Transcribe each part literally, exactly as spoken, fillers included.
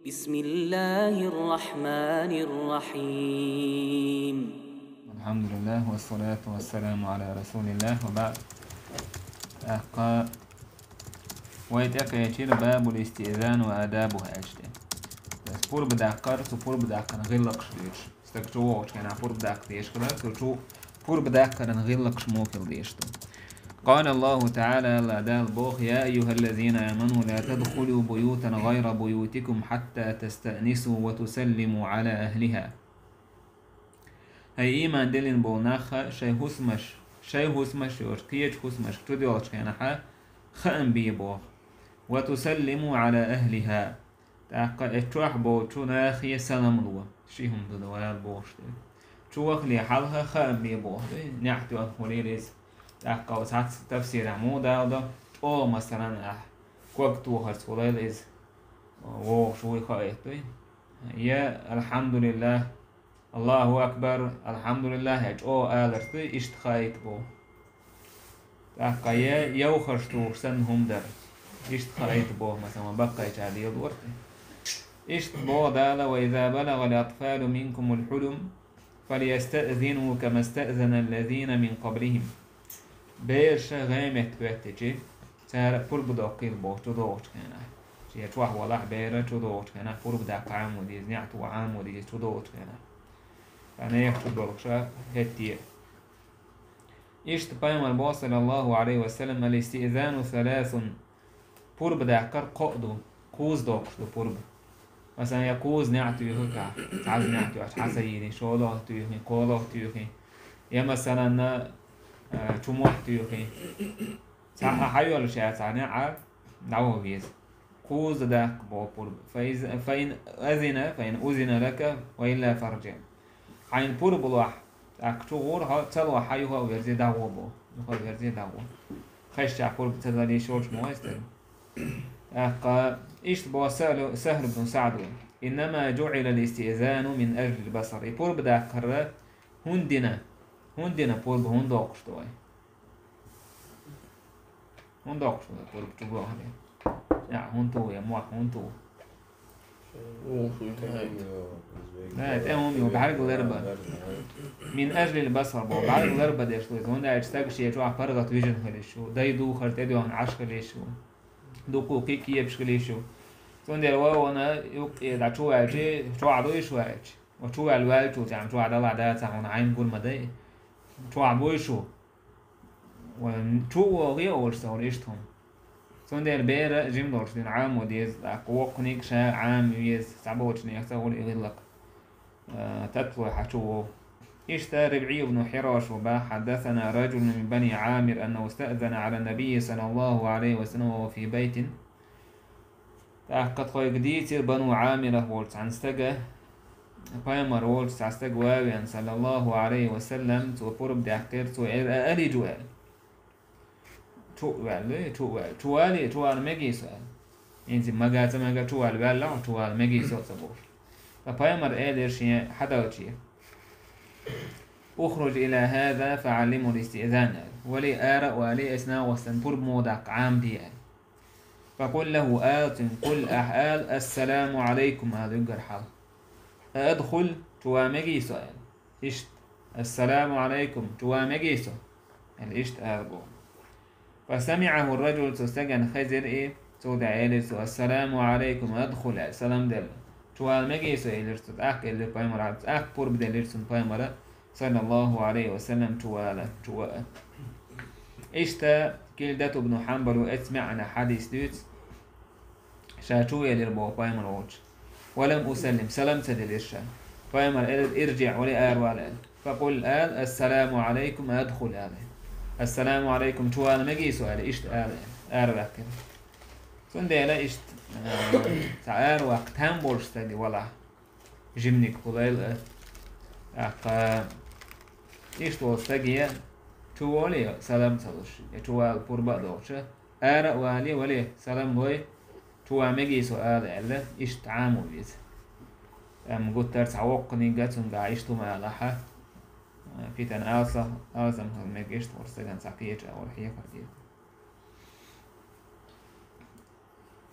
بسم الله الرحمن الرحيم. الحمد لله والصلاة والسلام على رسول الله وبعد. ТӀаккха вай тӀекхечира باب الاستئذان وآدابه аьлча тӀе. Пурба даккхар, цу пурба даккхаран гӀиллакхаш деш. Стаг чу вогӀучу хенахь пурба даккха дезаш хилар, цу чу пурба даккхаран гӀиллакхаш муха хила дезаш ду. قال الله تعالى, Дала боху: يا أيها الذين آمنوا لا تدخلوا بيوتا غير بيوتكم حتى تستأنسوا وتسلموا على أهلها. ХӀай ийман диллина болу нах, шайн хӀусамаш, шайн хӀусамаш йоцу кхечу хӀусамашка чудоьлхучу хенахь хаам бе боху. وتسلموا على أهلها. ТӀаккха и чохь болчу нахе салам ло, ши хӀума ду вала бохуш дерг. Чу вахале хьалха хаам бе боху, дуй, неӀ тоьхна хуьлийла иза. ТӀаккха оцу цхьацца тафсирехь муха даладо, чӀогӀа, масалан, ахь ког тохарца хуьлийла иза, вогӀуш вуй хаийта, дуй. Я «Алхьамдулиллах», «Аллаху акбар», «Алхьамдулиллах», я чӀогӀа аларца, дуй, иштта хаийта боху. ТӀаккха я йовхарш тухуш санна хӀума дар. Иштта хаийта боху, масалан, баккхайчара леладора те. Иштта боху Дала: وإذا بلغ الأطفال منكم الحلم فليستأذنوا كما استأذن الذين من قبلهم. Бераш гӀеметта хӀоьттичи, цара пурба доккхийла боху чудогӀучу хенахь. Шен чохь валахь бер чудогӀучу хенахь, пурба даккха Ӏамо деза, неӀ тоха Ӏамо деза чудогӀучу хенахь. Ткъа нехан чу долуш а хӀетте а. Иштта пайхамар боху, саллаллаху алейхи ва саллям: «Алистиъзану саласун». Пурба даккхар кхоъ ду, кхуза доккхуш ду пурба. Масалан, я кхуза неӀ туьйхи кхаьа, цхьазза неӀ туьйхи, хьан са йийри, шолгӀа туьйхи, кхоалгӀа туьйхи, я, масалан, а, чу мохь туьйхи. Цхьа а хьайолуш яц цхьа неӀ а, дӀаваха веза. Кхуза даккха боху пурба. Фаиз-, фаин азина, фаин узина лака, ва илла фарджи. Хьайна пурба лохь, тӀаккха чу гӀур хьо, ца лохь хьан юха а верзе дӀагӀо боху. Юха а верзе дӀагӀо. Хезча пурба ца далийш йолуш ма вай стаг. ТӀаккха иштта боху Сахьл-, Сахьл ибн СаӀда: «Иннама джуъила листиъзану мин ажлил басар». И пурба даккхар хӀунда дина? ХӀунда дина пурба, хӀунда доккхуш ду вай? ХӀунда доккхуш ду пурба чу бохуре? Я, хӀунда ту, я мохь хӀунда ту? Да, тӀе хӀума ю, бӀаьрг ларба. Мин ажлил басар боху, бӀаьрг ларба деш ду иза. ХӀунда аьлча стаг шен чохь паргӀат вижина хила йиш ю, дай духар тӀедоьгӀна Ӏаш хила йиш ю. Дукха кхин а кепаш хила йиш ю. Цундела вай вана юккъе дӀа чу ваьлчи, чохь дуй шу ваьлчи. Ва чу ваьлла ваьллачул тӀаьхьа чохь далахь дацахь, хьуна Ӏайн гур ма дай. Чохь буй шу. Вайн чу а вогӀе а олуш ца хуьлу иштта хӀума. Цундела бер а жима долуш дина Ӏамо деза, тӀаккха воккханиг ша Ӏама веза, цхьаболчу нехан ца хуьлу и гӀиллакх, а, татлой хьан чу вогӀу. Иштта РибгӀи ибн Хьираша боху: «Хьаддасана раджулун мин бани Ӏамир аннаху стаъзана Ӏала ннабийи саллаллаху Ӏалайхи ва саллам ва хува фи байтин». ТӀаккха тхойга дийцира Бану Ӏамирах волчу цхьана стага, пайхамар волчу цхьа стаг ван а веана, саллаллаху Ӏалайхи ва саллам, цо пурба даьккхира, цо эр а алиджу аьлла. Чу а ваьлла, чу а ваьлла, чу вале, чу вала мегий со аьлла. ХӀинца мага ца мага чу вала ваьлла, чу вала мегий со а ца бохуш. Ткъа пайхамар элира шен хьадалче: «Ухруж иля хаза фаӀаллиму листиъзан», аьлла. Вали, ара а вали, эс нагӀостан пурба муха даккха Ӏамаде аьлла. Факъул лаху, ала цуьнга, къул, ахь ала, ассаламу Ӏалайкум, ала уьггар хьал. Адхул, чу ван мегий со аьлла. Иштта, ассаламу Ӏалайкум, чу ван мегий со аьлла, иштта ала боху. ФасамиӀаху раджул, цу стагана хезира и, цул тӀаьхьа элира цо, ассаламу Ӏалайкум, адхул аьлла, салам делла. Чу вала мегий со элира цо, тӀаккха элира пайхамара, тӀаккха пурба делира цунна пайхамара, саллаллаху Ӏалайхи ва саллам, чу вала, чу ваа. Иштта Килдату бну Хьанбала эцу маьӀна хьадис дуьйцу, ша чу велира боху пайхамар волчу. Ва лам усаллим, салам ца делира ша. Пайхамар элира, ирджиъ, вали, аравала аьлла. Факъул, ала, ассаламу Ӏалайкум, адхул, ала. Ассаламу Ӏалайкум, чу вала мегий со аьлла, иштта ала аьлла, араваьккхира. Цундела иштта, а, цхьа араваккха там болуш стаг валахь. Жиманиг хуьлийла а. ТӀаккха иштта волу стаге чу воле, салам ца луш, я чу вала пурба а дохуш, ара а вале, вале, салам лой, чу ван мегий со ала аьлла, иштта Ӏамо веза. Амма гуттар а цхьа воккханиг а цуьнга иштта хӀума алахьа, питана алсам, алсам хила мега иштта волу стагана цхьа кхечу а волу хьехар деза.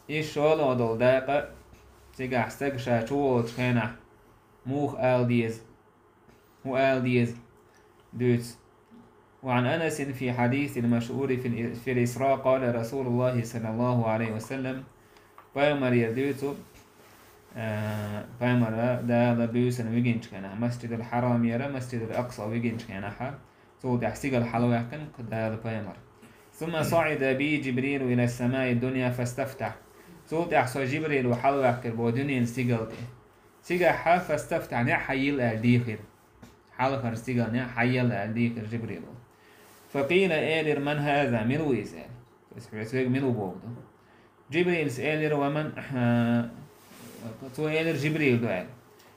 Иза шолгӀа долу дакъа, Цигахь стаг ша чу волчу хенахь муха ала деза? ХӀун ала деза? Дуьйцу. وعن أنس في حديث المشهور في ال-، في الإسراء قال رسول الله صلى الله عليه وسلم. Пайхамарера дуьйцу, а, пайхамара Дала буьйсанна вигинчу хенахь, Масжидул Хьарам яра Масжидул Акъса вигинчу хенахь, цул тӀаьхьа стигала хьалаваьккхина Дала пайхамар. ثم صعد بي جبريل إلى السماء الدنيا فاستفتح. Цул тӀаьхьа со Жибрил ву хьалаваьккхира бо дуьненан стигала тӀе. Цигахь فاستفتح, неӀ хьайилла аьлла дийхира. Хьалхара стигала неӀ хьайилла аьлла дийхира Жибрило. فقيل, элира, من هذا, мила ву иза аьлла. Иза хьоьца верг мила ву бохург ду. Жибрилс элира, ومن, а, цо элира Жибрил ду аьлла.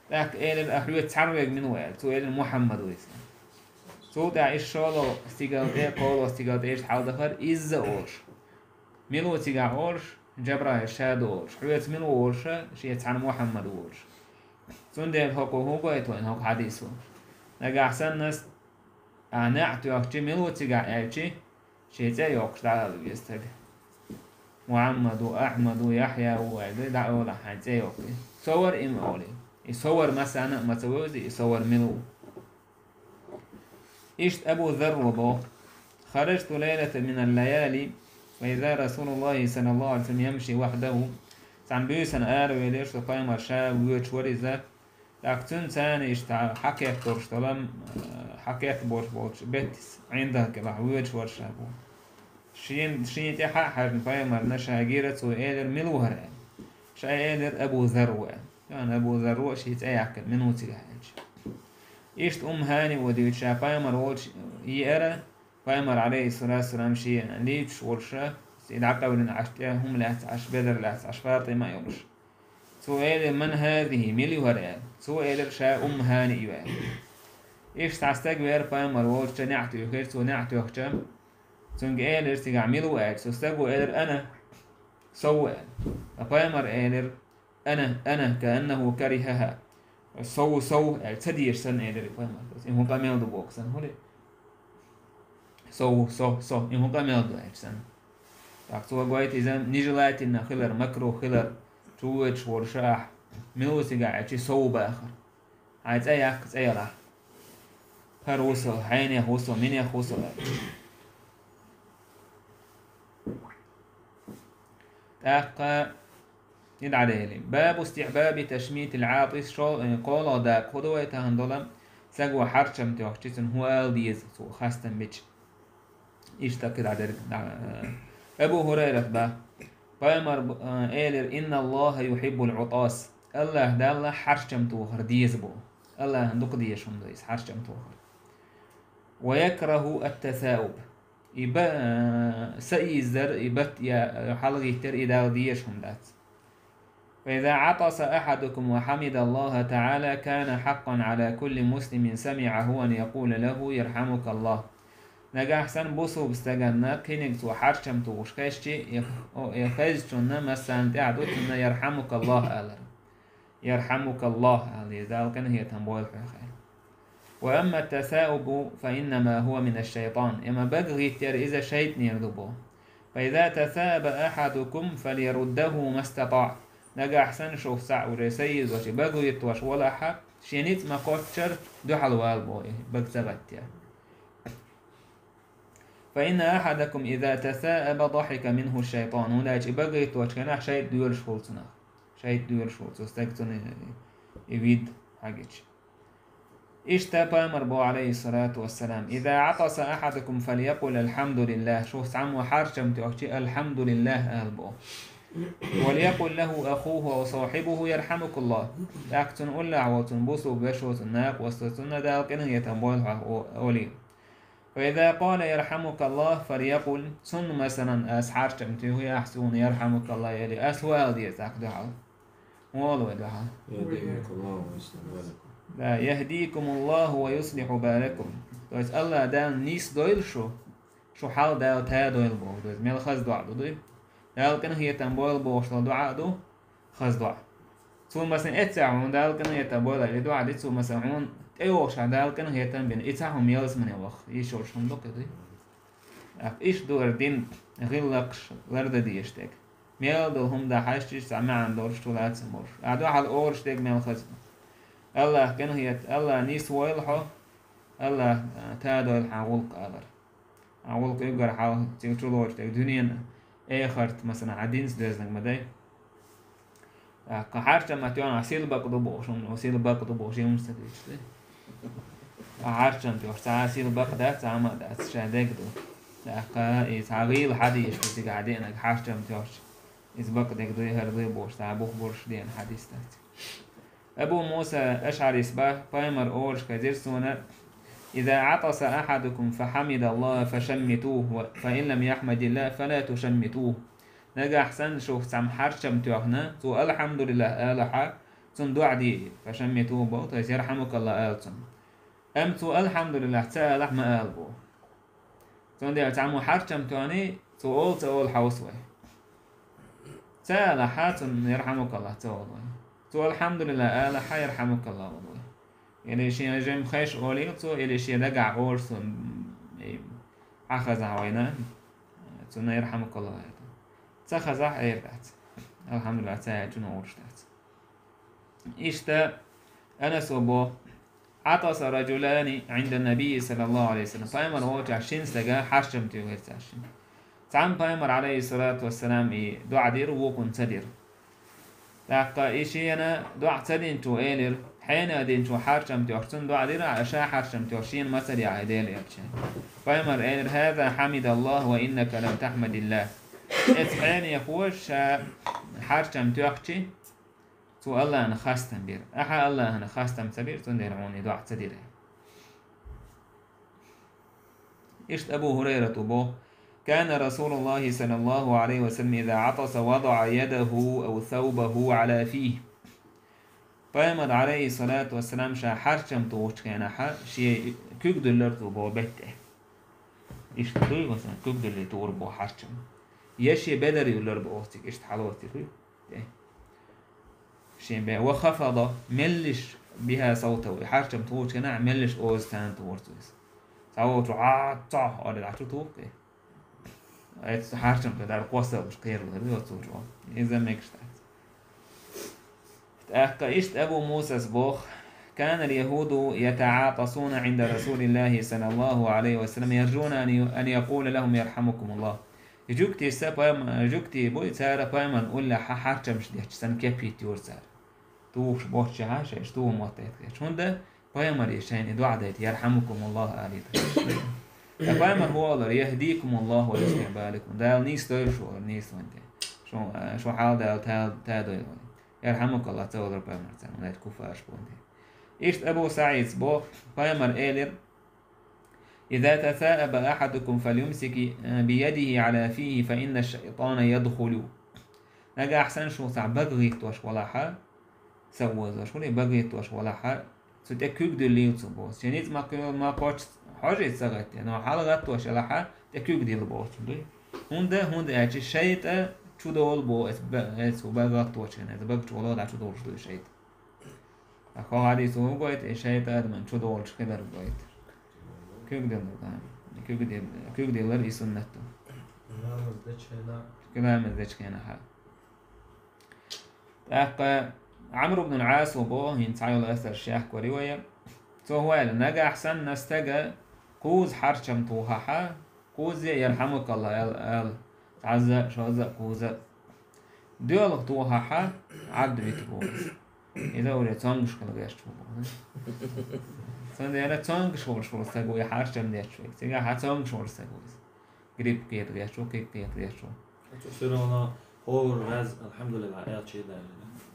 ТӀаккха элира, а хьоьца цхьаьна верг мила ву аьлла. Цо элира, Мухьаммад ву иза. Цул тӀаьхьа иза шолгӀа стигала тӀе, кхоалгӀа стигала тӀе иштта хьаладахара, изза олуш. Мила ву цигахь олуш, Жабраил ша ду олуш. Хьоьца мила ву олуш, шеца цхьаьна Мухьаммад ву олуш. Цундела хӀокхо хӀун гойту вайна хӀокху хьадисо? Нагахь санна ас, а, неӀ тоьхча, мила ву цигахь аьлча, шен цӀе а йоккхуш дӀаала веза стаг. Мухьаммад ву, Ахьмад ву, Яхьъя ву аьлла, дӀаолахь хьайн цӀе а йоккхий. Со вара и ма олий. И со вара массарна а ма ца вевзий, и со вара мила ву. Иштта Абу Зарро боху: خرجت ليلة من الليالي وإذا رسول الله صلى الله عليه وسلم يمشي وحده. Цхьана буьйсанна аравелира со, пайхамар ша воьдуш вара иза. ТӀаккха цуьнан царна иштта хьакхетторш долу, хьакхетта болуш болчу беттас ӀиндагӀ кӀелахь воьдуш вара ша боху. Шен, шен тӀаьхьа а хьаьжна пайхамарна ша гира, цо элира, мила ву хӀара аьлла. Ша элира, Абу Зар ву аьлла. Цуьнан Абу Зарро шен цӀе яьккхира, мила ву цигахь аьлча. Иштта Умму ХӀани ву дуьйцу, ша пайхамар волчу еара, пайхамар, алейхиссалату вассалам, шен лийчуш волуш, и дӀакъевлина Ӏаш тӀе хӀума лаьцна Ӏаш, бедар лаьцна Ӏаш, Фатима а йолуш. Цо элира, ман хӀазихӀи, мила ю хӀара аьлла. Цо элира, ша Умму ХӀани ю аьлла. Иштта цхьа стаг веара пайхамар волчу, неӀ туьйхира, цо неӀ тоьхча, цуьнга элира цигахь, мила ву аьлла. Цу стаго элира, ана, со ву аьлла. Ткъа пайхамар элира, ана, ана, кааннаху карихахӀа. Со ву, со ву аьлла, ца дезаш санна элира пайхамар. И хӀун къамел ду боху санна, хӀули? Со ву, со, со, и хӀун къамел ду аьлча санна. ТӀаккха цо гойту иза нежелательно хилар, макрух хилар, чу воьдуш волуш ахь, мила ву цигахь аьлча, со ву бахар. Хьайн цӀе яккха, цӀе ялахь. ХӀара ву со, хьенех ву со, минех ву со аьлла. ТӀаккха и дӀадели. Бабу истихьбаби ташмитил Ӏатис, шо-, э, кхоалгӀа дакъа, хӀун ду вай тахана долу, стаго хьарчам тоьхча, цунна хӀун ала деза, цо хастам бича. Иштта кхидӀа дерг, э, Абу ХӀурайрат баха. Пайхамар, э, элира, инна Аллаха юхьиббул Ӏутас. Аллаха Далла хьарчам тохар деза бу. Аллахана дукха дезаш хӀума ду иза, хьарчам тохар. Ва якраху ат-тасауб. И ба-, са ийзар, и бат я, хьалагӀиттар, и Далла дезаш хӀума дац. فإذا عطس أحدكم وحمد الله تعالى كان حقا على كل مسلم سمعه أن يقول له يرحمك الله. Нагахь санна бусулба стаганна кхиниг цо хьарчам тухуш хезчи, и, о, и хезчунна массарна тӀехь ду цунна ярхьамукаллахӀ алар. ЯрхьамукаллахӀ ала, иза Далла къинхетам бойла хьох аьлла. Ва амма ат-тасаубу фа иннама хӀува мина ш-шайтӀан. Амма бага гӀиттар иза шайтӀанера ду боху. Фа иза тасааба ахьадукум фаляруддахӀу мастатӀаӀ. Нагахь санна шух цхьаъ уже са ийзош, бага гӀиттош волахьа, шен ницкъ ма кхоччура дуьхьал вала боху, и бага ца гӀаттера. Фа инна ахьадакум иза тасааба дахьика минхӀу ш-шайтӀан. ХӀунда аьлча и бага гӀитточу хенахь шайтӀа доьлуш хуьлу цунах. ШайтӀа доьлуш хуьлу цу стаг цунна и вид хьагича. Иштта пайхамар боху, алейхиссалату вассалам: «Иза атаса ахьадукум фальякъул алхьамдулиллах». Шух цхьаммо хьарчам тоьхчи, «Алхьамдулиллах» ала боху. «Вальякъул лаху ахуху ау сахьибуху ярхьамукуллах». ТӀаккха цунна уллехь волу цунна бусулба вешо, цунна накъосто, цунна Дала къинхетам бойла хьох, о-, олий. «Фа иза къала ярхьамукаллах фальякъул». Цунна, масалан, ас хьарчам туьйхи, ахь суна ярхьамукаллах эли, ас хӀун ала деза тӀаккха дуьхьал? ХӀун олу вай дуьхьал? «Яхдикумуллаху ва юслиху балакум». Да, «Яхдикумуллаху ва юслиху балакум». То есть Аллах Дала нис дойла шу, шу хьал Дала та дойла боху. То есть мел хаза доӀа ду, дуй? Дала къинхетам бойла бохуш долу доӀа а ду, хаза доӀа. Цо, масалан, эццехь хьуна Дала къинхетам бойла аьлла доӀа ди, цо, масалан, хьуна тӀейогӀуш Дала къинхетам бина, и цхьа хӀума ялсамане ваха, йиш йолуш хӀума ду кхидӀа. ТӀаккха иштта ду хӀара дин гӀиллакхаш лардан дезаш дерг. Мел долу хӀума дан хьаьжча, цхьа маьӀна долуш чулацам болуш. Ахьа дуьхьал олуш дерг мел хаза ду. АллахӀ къинхетта, АллахӀ нисвойла хьо, АллахӀ, а, тадойла хьан гӀуллакх алар. Хьан гӀуллакх уггар хьалха цига чулоцуш дерг дуьненан, эхартан, масала, хьан динца доьзнарг ма дай. ТӀаккха хьарчам ма тоьхна, сила бакъ ду бохуш, хӀума сила бакъ ду бохуш, юмаш ца дуьйцуш ду. Ткъа хьарчам тоьхча, цхьа а сила бакъ дац, цхьа а ма дац, ша дерг ду. ТӀаккха и цхьа гӀийла хьадийша ду цигахь деанарг, хьарчам тоьхча, иза бакъ дерг дуй, хӀара дуй бохуш, цхьа а бух болуш деана хьадис дац. Абу Муса Ашъарис боху, пайхамар олуш хезира суна: «Иза Ӏатаса ахьадукум фа хьамидаллаха фа шаммитуху, ва фа ин лам яхьмадиллаха фа ла тушаммитуху». Нагахь санна шух цхьамма хьарчам тоьхна, цо «Алхьамдулиллах» алахьа, цунна доӀа де, «Фа шаммитуху» боху, то есть «Ярхьамукаллах» ала цунна. Амма цо «Алхьамдулиллах» ца алахь ма ала боху. Цундела цхьаммо хьарчам тоьхний, цо ола ца ола хьовса вай. Ца алахьа, цунна «Ярхьамукаллах» ца ола вай. Цо «Алхьамдулиллах» алахьа, «Ярхьамукаллах» ола вай. Или шен жимма хезаш олийла цо, или шен дагахь олуш цунна, м, хьан хазахь вайна, цунна «Ярхьамукаллах» эр ду. Ца хазахь эр дац. «Алхьамдулиллах» ца аьлча, чунна олуш дац. Иштта Анаса боху: «Ӏатаса раджулани Ӏинда набийи саллаллаху Ӏалайхи ва саллам». Пайхамар волчохь шина стага хьарчам тоьхира цаьршинна. Цхьамма пайхамар, Ӏалайхиссалату вассалам, и доӀа дира, вукхунна ца дира. ТӀаккха и шена доӀа ца динчо элира, хьенех динчо хьарчам тоьхча, цунна доӀа дира, а ша хьарчам тоьхча, шена мацара яхьа Дела элча. Пайхамар элира: «ХӀаза хьамидаллах ва иннака лам тахьмадиллах». Эцу хьенехо ша хьарчам тоьхча, цо АллахӀана хастам бира. Ахьа АллахӀана хастам ца бира, цундела хьуна и доӀа ца дира. Иштта Абу ХӀурайрата боху: «Кана Расулуллахи саллаллаху Ӏалайхи ва саллам иза Ӏатаса вадаӀа ядаху ав саубаху Ӏала фихи». Пайхамар, Ӏалайхиссалату вассалам, ша хьарчам тухучу хенахьа, шен куьг дуьллура цо боху беттан тӀе. Иштта дуй, масалан, куьг дуьллий тухур боху хьарчам. Я шен бедар юьллура боху цига, иштта хьалоций дуй. Шен бе-, ва хафада, меллиш биха савтаху, и хьарчам тухучу хенахь меллиш оза царна тухура цо иза. Цхьаволчо «Ӏа, цхьа», аьлла, дӀа чу туху-кх и. Эцу хьарчам тӀе дара кхоссалуш кхералур ду оцу чохь. Иза мегаш дац. ТӀаккха иштта Абу Мусас боху: «Кана ал-яхуду ятаӀатасуна Ӏинда Расулиллахи саллаллаху Ӏалайхи ва саллам, яржуна ан ю-, ан якъула лахум ярхьамукумуллах». И жуьгтий са пайма-, жуьгтий буй, цара пайхамарна уллехь хьарчамаш детташ санна кеп хӀиттайора цара. Тухуш боццушехь, шаьш туху мотт дайтахеташ. ХӀунда пайхамаре шайна и доӀа дайта, «Ярхьамукумуллах» алийта. Ткъа пайхамар хӀун олура: «Яхдикумуллах ва юслихӀ балакум». Дала нийса дойла шу олура, нийса ван тӀе. Шу, шу хьал Дала та-, тадойла вай. «Ярхьамукаллах» ца олура пайхамар царна, ван тӀе куффараш бу ван тӀе. Иштта Абу СаӀида боху, пайхамар элира: «Иза тасааба ахьадукум фалюмсик, э, биядихи Ӏала фихи, фа инна шайтана ядхулу». Нагахь санна шух цхьа бага гӀиттош валахьа, са озош хуьлий, бага гӀиттош валахьа, цу тӀе куьг дуьллийла цо боху. Шен ницкъ ма кхоьллу, ма кхоччу хьожий ца гӀатте, но хьалагӀаттош ялахьа, тӀе куьг дилла боху цо дуй. ХӀунда, хӀунда аьлча шайтӀа чу долу боху, эцу ба-, эцу бага гӀатточу хенахь, эцу бага чу волу дӀа чу долуш дуй шайтӀа. Ткъа хӀокху хьадисо хӀун гойту, и шайтӀа адаман чу долуш хилар гойту. Куьг дилла, да. Куьг дил-, куьг диллар и суннат ду. Ламаз дечу хенахь. Ламаз дечу хенахь. ТӀаккха Ӏамр ибн ал-Ӏасо боху, хӀинца цхьайолу асарш яхкорий вай. Цо хӀун аьлла: нагахь санна стага кхузза хьарчам тухахьа, кхузза «Ярхьамукаллах» аьлла, аьлла, цхьазза а, шозза а, кхузза а. Доьлху тухахьа, Ӏад вита боху иза. Иза уже цомгуш хила герчу боху. Цундела цомгуш волуш волу стаг вуй хьарчам детташ верг. Цигахь хьан цомгуш волуш стаг вуй иза. Грипп кхета герчу, кхин кхета герчу. Цо всё равно хӀора раз «Алхьамдулиллах» аьлча и даьлла.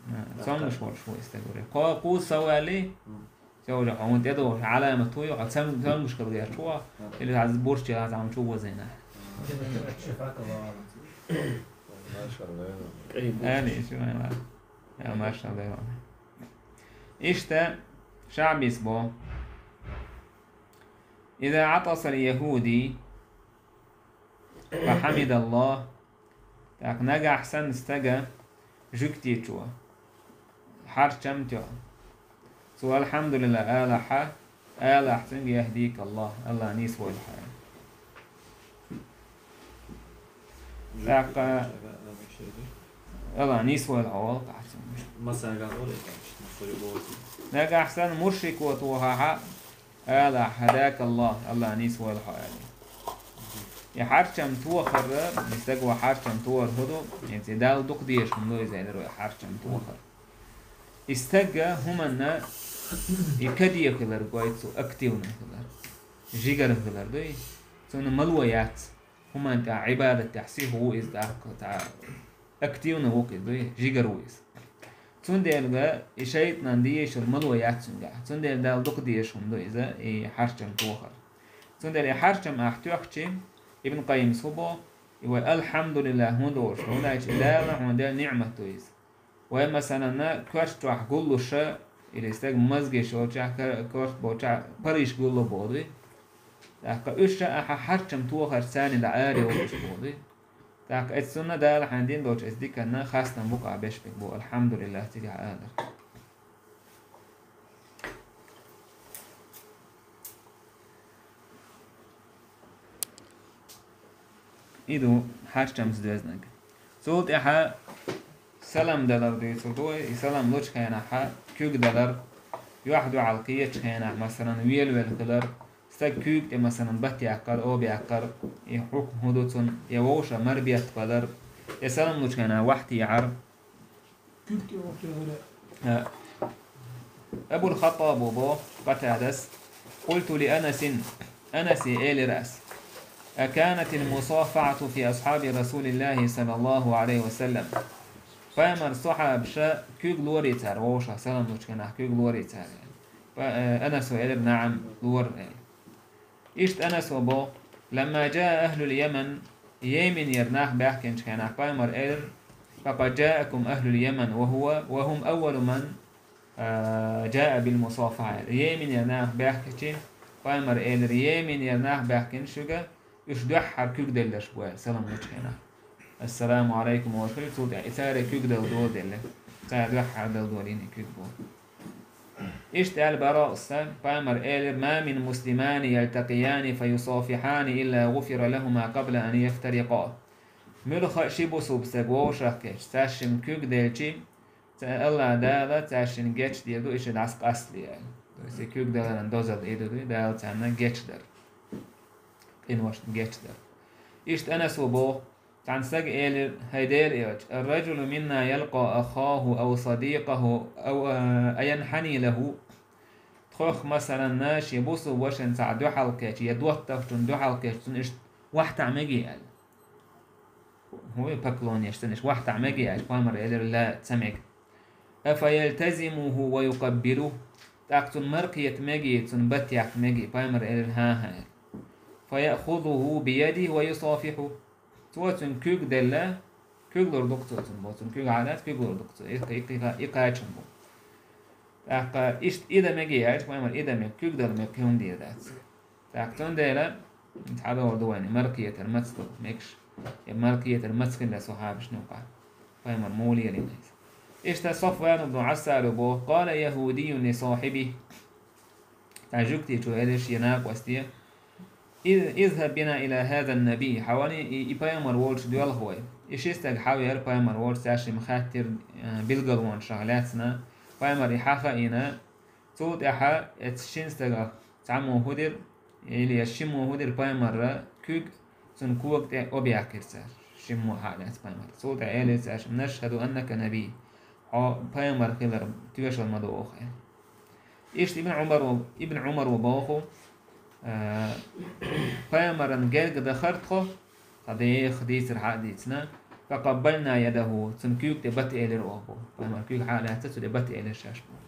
А, цомгуш волуш вуй стаг уже. Кхо-, кхузза со ваьлли, Мм. Цо уже хьуна тӀедогӀуш Ӏаламат ву йо, цом-, цомгуш хила герчу, Мм. Или хьан бурч яла зама чу вазийна. Шифакаллах. Машалла. Али, шу вайна. Я, машалла. Иштта, ШаӀбис бо. Иза Ӏатасал яхуди, фа хьамидаллах. ТӀаккха нагахь санна стага жуьгтичо хьарчам тоьхна. Цо «Алхьамдулиллах» алахьа, алахь цуьнга «Яхдикаллах», Аллах нийса войла хьо. ТӀаккха Аллах нийсвойла хьо, валлахӀи, тӀаккха цунна. Масса гӀазор иканч, масса любовь. Нагахь санна мушрик ву тохахьа, ала хьадакаллах, Аллах нийсвойла хьо аьлла. И хьарчам тохар, и стага хьарчам тохар хӀу ду, и цига Далла дукха дезаш хӀума ду иза аьлар вай хьарчам тохар. И стага хӀуманна и каде хилар гойту, активный хилар. Жигара хилар дуй. Цунна мало яц. ХӀуманна тӀехь Ӏибадат тӀехь сиха ву иза тӀаккха, тӀаккха активно ву иза, дуй, жигара ву иза. Цундела и шайтӀанна дезаш йолу мало яц цуьнгахь. Цундела Далла дукха дезаш хӀума ду иза, и хьарчам тохар. Цундела и хьарчам ахь тоьхчи, Ибн Къаййимас хӀун боху, и вай алхьамдулиллахӀ хӀун долуш, хӀунда аьлча Дала хьуна делла ниӀмат ду иза. Вай, масалан, коьрта чохь гуллуша, или стаг мазгаш йолчохь, ка-, корта болчохь паргӀаташ гуллу боху дуй. ТӀаккха уьш ша ахьа хьарчам тохарца царна дӀа ара йолуш боху дуй. ТӀаккха эцу цунна Дала хьайна дина долчу эцу диканна хастам бу-кх ахь беш берг боху, алхьамдулиллахӀ, цигахь алар. И ду хьарчамца доьзнарг. Цул тӀаьхьа салам далар дуьйцур ду вай, и салам лучу хенахьа куьг далар, юьхь-дуьхьал кхечу хенахь, масалан, велавелла хилар, стаг куьйга тӀе, масалан, бат яккхар, оба яккхар, и хьукм хӀун ду цунна, я вовшах мара бетта балар, я салам лучу хенахь вахтехьар. Куьг тӀе оха тӀе гӀира. Э, Абул Хаттаба боху Къатадас: «Къулту ли Анасин», Анасе элира ас: «Аканатил мусафахьату фи асхьаби Расулиллахи саллаллаху гӀалайхи ва саллам?» Пайхамар сахьабаша куьг лорий цара, вовшах салам лучу хенахь куьг лорий цара. Па-, э, Анаса элира: «НаӀам, лора», — аьлла. Иштта Анаса боху: «Ламма джаа ахлул Яман», Йеменера нах баьхкинчу хенахь Пайхамар элира: «Факъад джаакум ахлул Яман, ва хӀува, ва хӀум аввалу ман, а, джаа бил мусафахьа». Йеменера нах баьхкичи, Пайхамар элира: «Йеменера нах баьхкина шуьга, уьш дуьххьара куьг делларш бу», — аьлла, салам лучу хенахь. «Ассаламу Ӏалайкум», — олуш хилла, цул тӀаьхьа и цара куьг дала дола делла. Цара дуьххьара дала долийна куьг бу. Иштта аьлла Бараъса, Пайхамар элира: «Ма мин муслимани ялтакъияни фа юсафихьани илла гӀуфира лахума къабла ан яфтарикъа». Муьлхха а ши бусулба стаг вовшах кечча, цаьршимма куьг делчи, ца-, Аллах Дала цаьршимма гечдийр ду, и ши дӀасакъастале аьлла. То есть и куьг даларан дозалла и ду, Дала царна гечдар. Къиношна гечдар. Иштта Анаса боху, цхьана стага элира: «ХӀай Делан элча, ар-раджулу минна ялкъа ахаху ау садикъаху ау, а, аянхьани лаху». Тхох, масалан, шен бусулба вашина цхьа дуьхьал кхеча, я доттагӀчунна дуьхьал кхеча, цунна иштта вахьтахь мегий аьлла. ХӀун поклонешца иштта вахьтахь мегий аьлча, Пайхамар элира: «Ла, ца мега». «Афа ялтазимуху ва юкъаббилуху?» ТӀаккха цунна мара кхета мегий, цунна бат яккха мегий, Пайхамар элира: «ХӀан-хӀа», — аьлла. «Фа яхузуху биядихи ва юсафиху». Цо цуьнга куьг делла, куьг лур ду-кх цо цунна боху, цунна куьг Ӏа дац, куьг лур ду-кх цо, и, и, и, и кхачам бу. ТӀаккха иштта и дан мегий аьлча, Пайхамар и дан мега, куьг дала мега, кхин хӀунда дийр дац. ТӀаккха цундела, цхьадолу ду вайна, мара кхетар маца ду мегаш, я мара кхетар маца хилла сахьабашна юкъахь, Пайхамар муха лелийна иза. Иштта Софван ибн Ӏассари боху: «Къала яхӀудийюн ли сахьибихи». Цхьа жуьгтичо элира шен накъосте: «Из-, изхӀаб бина ила хӀазан набий». Хьавани и, и Пайхамар волчу доьлху вай. И ши стаг хьавеара Пайхамар волчу, цаьршимма хаьттира, э, билгалонашах лаьцна. Пайхамар и хьахаийна. Цул тӀаьхьа эцу шина стагах цхьаммо хӀун дира, или эцу шиммо хӀун дира, Пайхамарра куьг, цунна кога тӀе оба яьккхира цара. Шиммо хьа а лаьцна Пайхамар. Цул тӀаьхьа элира цаьршимма: «Нашхаду аннака набий». Хьо Пайхамар хилар тоьшалла ма ду оха, аьлла. Иштта Ибн Ӏумар, Ибн Ӏумара боху, а, Пайхамаран герга дахара тхо, цхьа деха дийцар хьа а дийцина, «факъаббална ядаху», цунна куьйга тӀе бат элира оха боху. Пайхамар куьйга хьа а лаьцна, цу тӀе бат элира шаьш боху.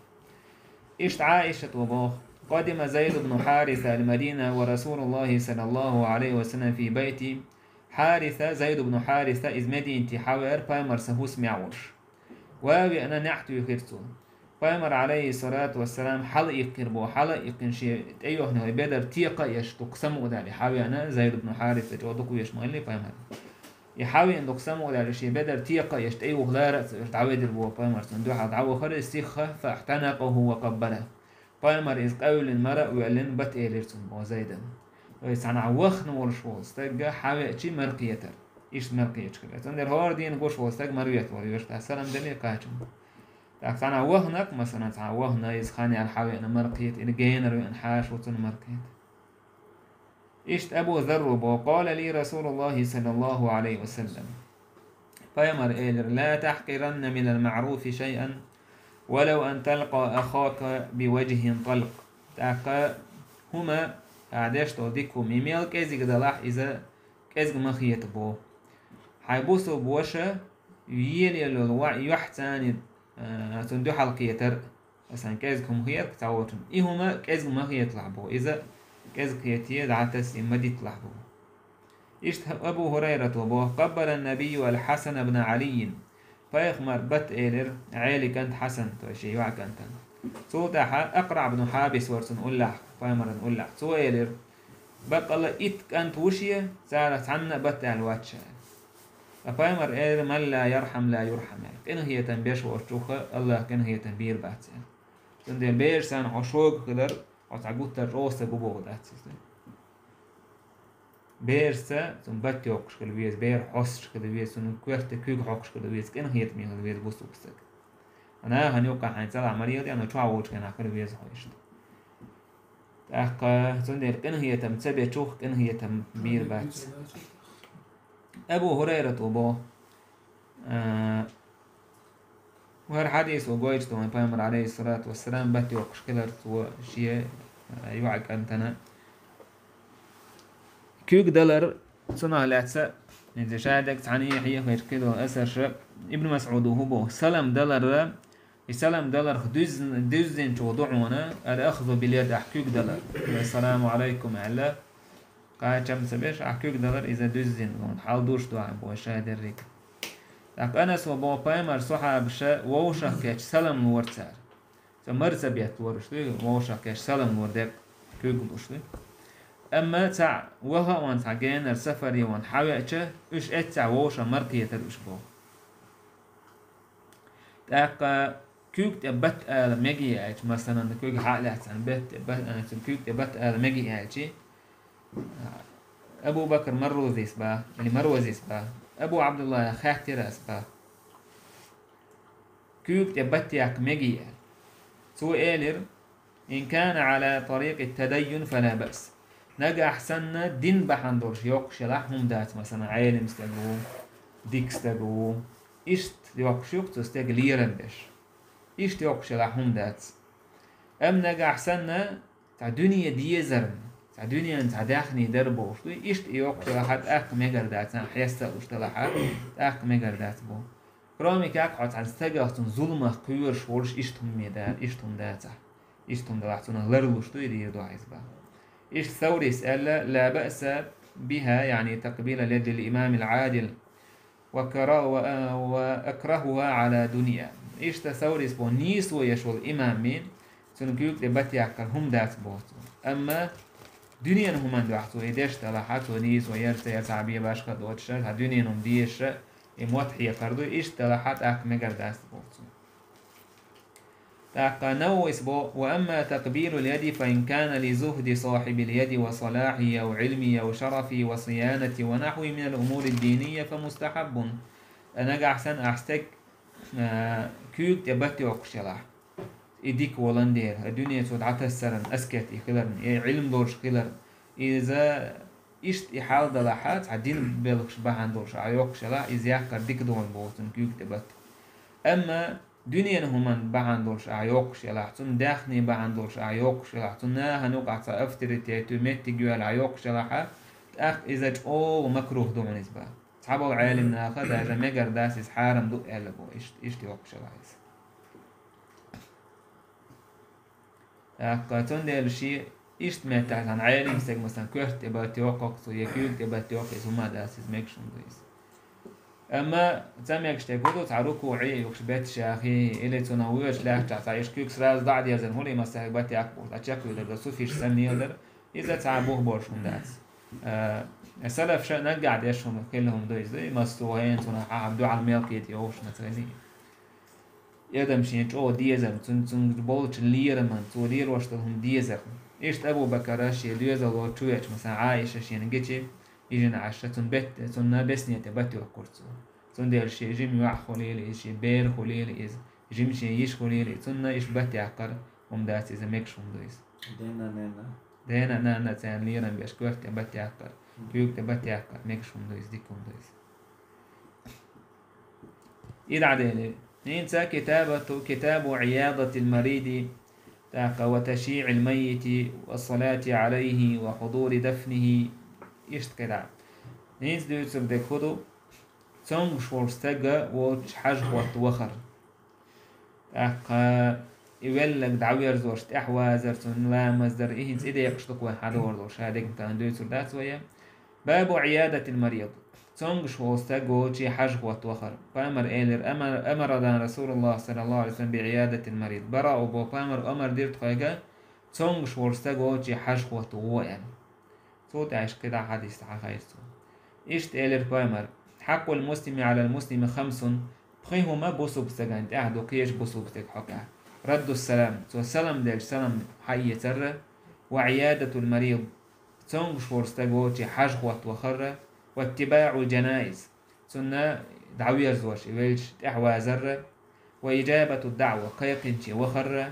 Иштта Ӏаишата боху: «Къадима Зайд ибн Хьариса ал-Мадина ва Расулуллахи саллаллаху гӀалайхи ва саллам фи байти». Хьариса, Зайд ибн Хьариса, иза Мединате хьавеара Пайхамар сан хӀусамехь волуш. Ва а веана, неӀ туьйхира цо. Пайхамар, гӀалайхиссалату вассалам, хьала а иккхира боху, хьала а иккхина шен тӀеюьхна бедар текха а еш, дукха самукъадаьлла хьавеана, Зайд ибн Хьариса чӀогӀа дукха везаш ма хилла Пайхамар. И хьавеана дукха самукъадаьлла шен бедар текха а еш, тӀеюха лара а ца веш, дӀаведира боху Пайхамар цунна дуьхьал, дӀавахара, сихха, фа ахьтанакъаху ва къаббала. Пайхамар иза къевлина, мара а воьллина, бат элира цунна боху Зайдан. Вай цхьанхьа вахна волуш волу стагга хьавеачи мара кхетар. Иштта мара кхеташ хилар. Цундела хӀора дийнахь гуш волу стаг мара вета волу вешта, салам деле кхачам. ТӀаккха цхьана вахнарг, масалан, цхьа вахна, иза хан яьлла хьавеана мара кхета, или генара веана хьаша ву цунна мара кхета. Иштта Абу Зарра боху: «Къала ли Расулуллахи саллаллаху алейхи ва саллам». Пайхамар элира: «Ла тахкъиранна минал маъруфи шайъан, валав ан талкъа ахака би важхин талкъ». ТӀаккха хӀума, а, деш долу дика хӀума, и мел кӀезиг далахь, иза кӀезиг ма хета боху. Хьайн бусулба ваша елаелла йолу ва-, юьхь царна, а, цунна дуьхьал кхетар, асан кӀезиг хӀума хетарг цхьа волчунна. И хӀума кӀезиг ма хеталахь боху. Иза кӀезиг хетае, дӀатассе ма диталахь боху. Иштта Абу ХӀурайрата боху: «Къаббала набийю ал-Хьасана бна Ӏалиййин». Пайхамар бат элира Ӏели кӀант Хьасан, то есть шен йоӀ кӀантана. Цул тӀаьхьа Акъраъ бну Хьабис вара цунна уллехь, пайхамаран уллехь. Цо элира: «Баккъалла итт кӀант ву шен, царах цхьанна а бат аьлла вац ша». Ткъа пайхамар элира: «Ман ла ярхьам, ла юрхьам», аьлла. Къинхетам беш волчух АллахӀа къинхетам бийр бац аьлла. Цундела берашна хьо шога хилар, хьо цхьа гуттар чӀогӀа стаг ву боху дац иза. Берашца цунна бат йоккхуш хила веза, бер хьостуш хила веза, цунна коьрта куьг хьокхуш хила веза, къинхетаме хила веза бусулба стаг. Нахана юккъехь хьайн цӀа ма леладе, но чохь волчу хенахь хила веза хьо иштта. ТӀаккха цундела къинхетам ца бечух къинхетам бийр бац. Абу ХӀурайрата боху, а, хӀара хьадисо гойту вайн пайхамар, алейхиссалату вассалам, бат йоккхуш хилар цо шен, а, йоӀ кӀантана. Куьг далар, цунах лаьцна, хӀинца ша дерг цхьаьна хьехавечу кхидолу асарша, Ибн Масъуда хӀун боху: «Салам даларра, и салам даларх дуьззин-, дуьззинчух ду хьуна, ал-ахзу бил-яд, ахь куьг далар. Ассаламу алайкум аьлла, кхачам ца беш, ахь куьг далар, иза дуьззина, хьал душ ду хьан боху ша дерриг». ТӀаккха Анаса боху, пайхамар сахьабаша вовшах кхетча салам лора цара. Цо мара ца бетталуш ду, вовшах кхетча салам лур дерг, куьг луш ду. Амма цхьаъ ваха а ван цхьа генара сафаре ван хьавеача, уьш эццехь вовшах мара кхетара уьш боху. ТӀаккха куьг тӀе бат ала меге аьлча, масалан, куьг хьа а лаьцна, бат тӀе бат, а, цуьнан куьг тӀе бат ала меге аьлчи, Абу Бакр Маррузис баха, или Марвазис баха, Абу Абдуллахьах хаьттира ас баха. Куьг тӀе бат яккха мегий аьлла. Цо элира: «Ин кана ала тарикъи тадайюн фала баъс». Нагахь санна дин бахьана долуш йоккхуш елахь хӀума дац, масалан, Ӏелим стаг ву, дика стаг ву. Иштта йоккхуш ю-кх цу стеган лерам беш. Иштта йоккхуш елахь хӀума дац. Амма нагахь санна, цхьа дуьне дезарна, цхьа дуьненан цхьа даьхни дара бохуш ду, иштта и йоккхуш елахь тӀаккха мегар дац, хьесталуш делахь, тӀаккха мегар дац боху. Кроме как, хьо цхьана стагах, цунна зуламах кхоьруш волуш иштта хӀума ме да-, иштта хӀума дацахь. Иштта хӀума делахь, цунах ларлуш ду и дийр ду хьайса бан. Иштта Саврис аьлла: «Ла баъса биха, яъни такъбила лядил имамил Ӏадил». «Ва кара-, ва, ва акрахуха ала дунья». Иштта Саврис боху, нийсо еш волу имам мин, цуьнан куьйга тӀе бат яккхар хӀума дац боху цо. Амма дуьненан хӀуманна дуьхьа цо и деш делахь, цо нийсо яр, ца яр, цхьа бен башха а доцуш, цхьа дуьненан хӀума дезаш, и мотт хьекхар ду, иштта делахь, тӀаккха мегар дац боху цо. ТӀаккха Нававис бо: «Ва амма такъбилул яди, фа ин кана ли зухди сахибил яди ва салахьи, ав Ӏилми, ав шарафи, ва сиянати, ва нахви минал умури динийя, фа мустахьаббун». Нагахь санна ахь стеган, а, куьйга тӀе бат йоккхуш елахь, и дика волан дера, а дуьне цо дӀатассаран, аскет и хиларна, и Ӏилм долуш хиларна, иза иштта и хьал далахь, цхьа дин белхаш бахьана долуш ахь йоккхуш елахь, иза яккхар дика ду хьуна боху цуьнан куьйга тӀе бат. Амма дуьненан хӀуманна бахьана долуш ахь йоккхуш елахь, цунна даьхни бахьана долуш ахь йоккхуш елахь, цунна нахана юкъахь цхьа авторитет ю, меттиг ю аьлла ахь йоккхуш елахь, тӀаккха иза чӀогӀа макрух ду хьуна иза бан. Цхьаболу Ӏелим наха даже мегар дац иза, хьарам ду аьлла бо, иштта, иштта йоккхуш елахь иза. ТӀаккха цундела шен иштта меттахь цхьана Ӏелим стаг, масалан, коьрта тӀе бат йоккху-кх цо, я куьйга тӀе бат йоккху, иза хӀума дац, иза мегаш хӀума ду иза. Амма ца мегаш дерг хӀун ду, цхьа рукуӀе юхуш бетташ яхий, или цунах воьдуш лаьттачохь цхьа иштта куьг сразу дӀа а дезарна, хӀун ду и массаьрга бат яккха бохуш, дӀа чекхвуьйлар дара, цу фиш санна леладар, иза цхьа бух болуш хӀума дац. А, салафаша наггахь деш хӀума, хилла хӀума ду иза, ду и массо а хӀена цунах хьан дуьхьал мел кхета йовхаш ма ца хилий. Адам шен чӀогӀа дезарна, цун, цуьнга болчу лераман, цо лелош долу хӀума дезарна. Иштта Абу Бакара шен доьзало чу веача, масалан, Ӏайша шена гичи, И жин Ӏаш, цунна бет-, цунна бесне тӀе бат йоккхур цо. Цундела шен жима йоӀ хуьлийла иза, шен бер хуьлийла иза, жима шен йиша хуьлийла иза, цунна иштта бат яккхар хӀума дац, иза мегаш хӀума ду иза. Дена, нена. Дена, нана, царна лерам беш, коьрта тӀе бат яккхар, куьйга тӀе бат яккхар мегаш хӀума ду иза, дика хӀума ду иза. И дӀаделира. ХӀинца китабату, китабу Ӏиядатил мариди, тӀаккха ва ташйиӀил маййити, ва салати Ӏалайхи, ва худури дафнихи, иштта кхидӀа. ХӀинца дуьйцур дерг хӀун ду? Цомгуш волчу стага волчу хьажа-хӀотта вахар. ТӀаккха и велларг дӀаверзош, тӀаьхьавазар, цунна ламаз дар, и хӀинца и декъаш ду-кх вай хьадор долуш, ша дегнатана дуьйцур дац вай. Бабу Ӏиядатил марид. Цомгуш волу стаг волчу хьажа-хӀотта вахар. Пайхамар элира, амар-, амарана Расулуллах саллаллаху алейхи ва саллям би Ӏиядатил марид. Бараъ бо пайхамар амар дира тхоьга, цомгуш волу стаг волчу хьажа-хӀотта гӀо аьлла. Цул тӀаьхьа кхидӀа хьадис хьахайра цо. Иштта элира пайхамар: «Хьаккъул муслими Ӏалал муслими хамсун», пхи хӀума бусулба стагана тӀехь ду кхечу бусулба стеган хьокъехь. «Раддус салам», цо салам делча салам хьаэцарра, «ва Ӏиядатул марид», цомгуш волу стаг волчу хьажа-хӀотта вахарра, «ва иттибаӀул джанаиз», цунна дӀаверзош, и велча тӀаьхьавазарра, «ва иджабату даъва», кхайкхинче вахарра,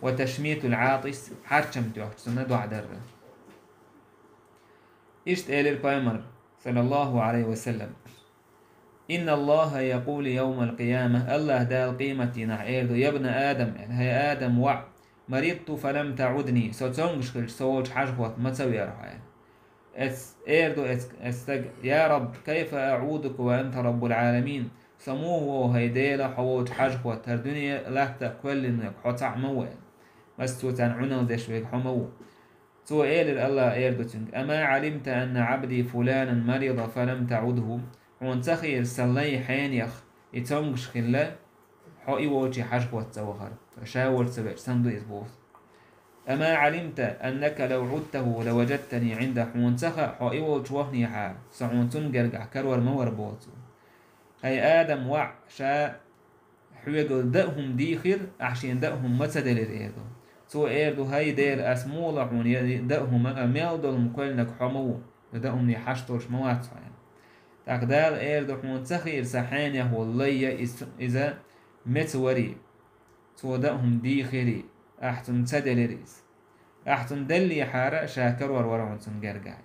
«ва ташмитул Ӏатис», хьарчам тоьхча цунна доӀа дарра. Иштта элира пайхамар, саллаллаху алейхи ва саллям: «Инналлаха якъулу явмал къияма», Аллах Дала къематдийнахь эр ду: «Ябна Адам», хӀай Адам воӀ, «маридту фалам таӀудни», со цомгуш хилча, со волчу хьажа-хӀотта ма ца вера хьо, аьлла. Эц-, эр ду эц-, эцу стага: «Я Рабб, кайфа аӀудука ва анта Раббул Ӏаламин?» Со муха вогӀу, хӀай Дела, хьо волчу хьажа-хӀотта, хӀара дуьне а, латта а кхоьллинарг хьо цхьаъ ма ву, аьлла. Маса цо царна Ӏуналла деш верг хьо ма ву. Цо элира, Аллах эр ду цуьнга: «Ама Ӏалимта анна Ӏабди фуланан марида фалам таӀудху?» Хьуна ца хиира сан лай хьенех и цомгуш хилла, хьо и волчу хьажа-хӀотта ца вахара, ша волчу ца веача санна ду иза боху. «Ама Ӏалимта аннака лав Ӏудтаху лаваджадтани Ӏиндах», хьуна ца хаьа, хьо и волчу вахнехьара, со хьуна цунна гергахь карор ма вара боху цо. ХӀай Адам воӀ, ша хьоьга дан а хӀума дийхира, ахь шена дан а хӀума ма ца делира, эр ду. Цо эр ду: «ХӀай Дела, ас муха ло хьуна я дан а хӀума, а мел долу хӀума кхоьллинарг хьо ма ву, я дан а хӀумане хьашт долуш ма вац хьо», аьлла. ТӀаккха Дала эр ду: «Хьуна ца хиира сан хьенех волу лай я иза, иза меца варий, цо дан а хӀума дийхирий, ахь цунна ца делира иза. Ахь цунна деллехьара, ша карор вара хьуна цунна гергахь».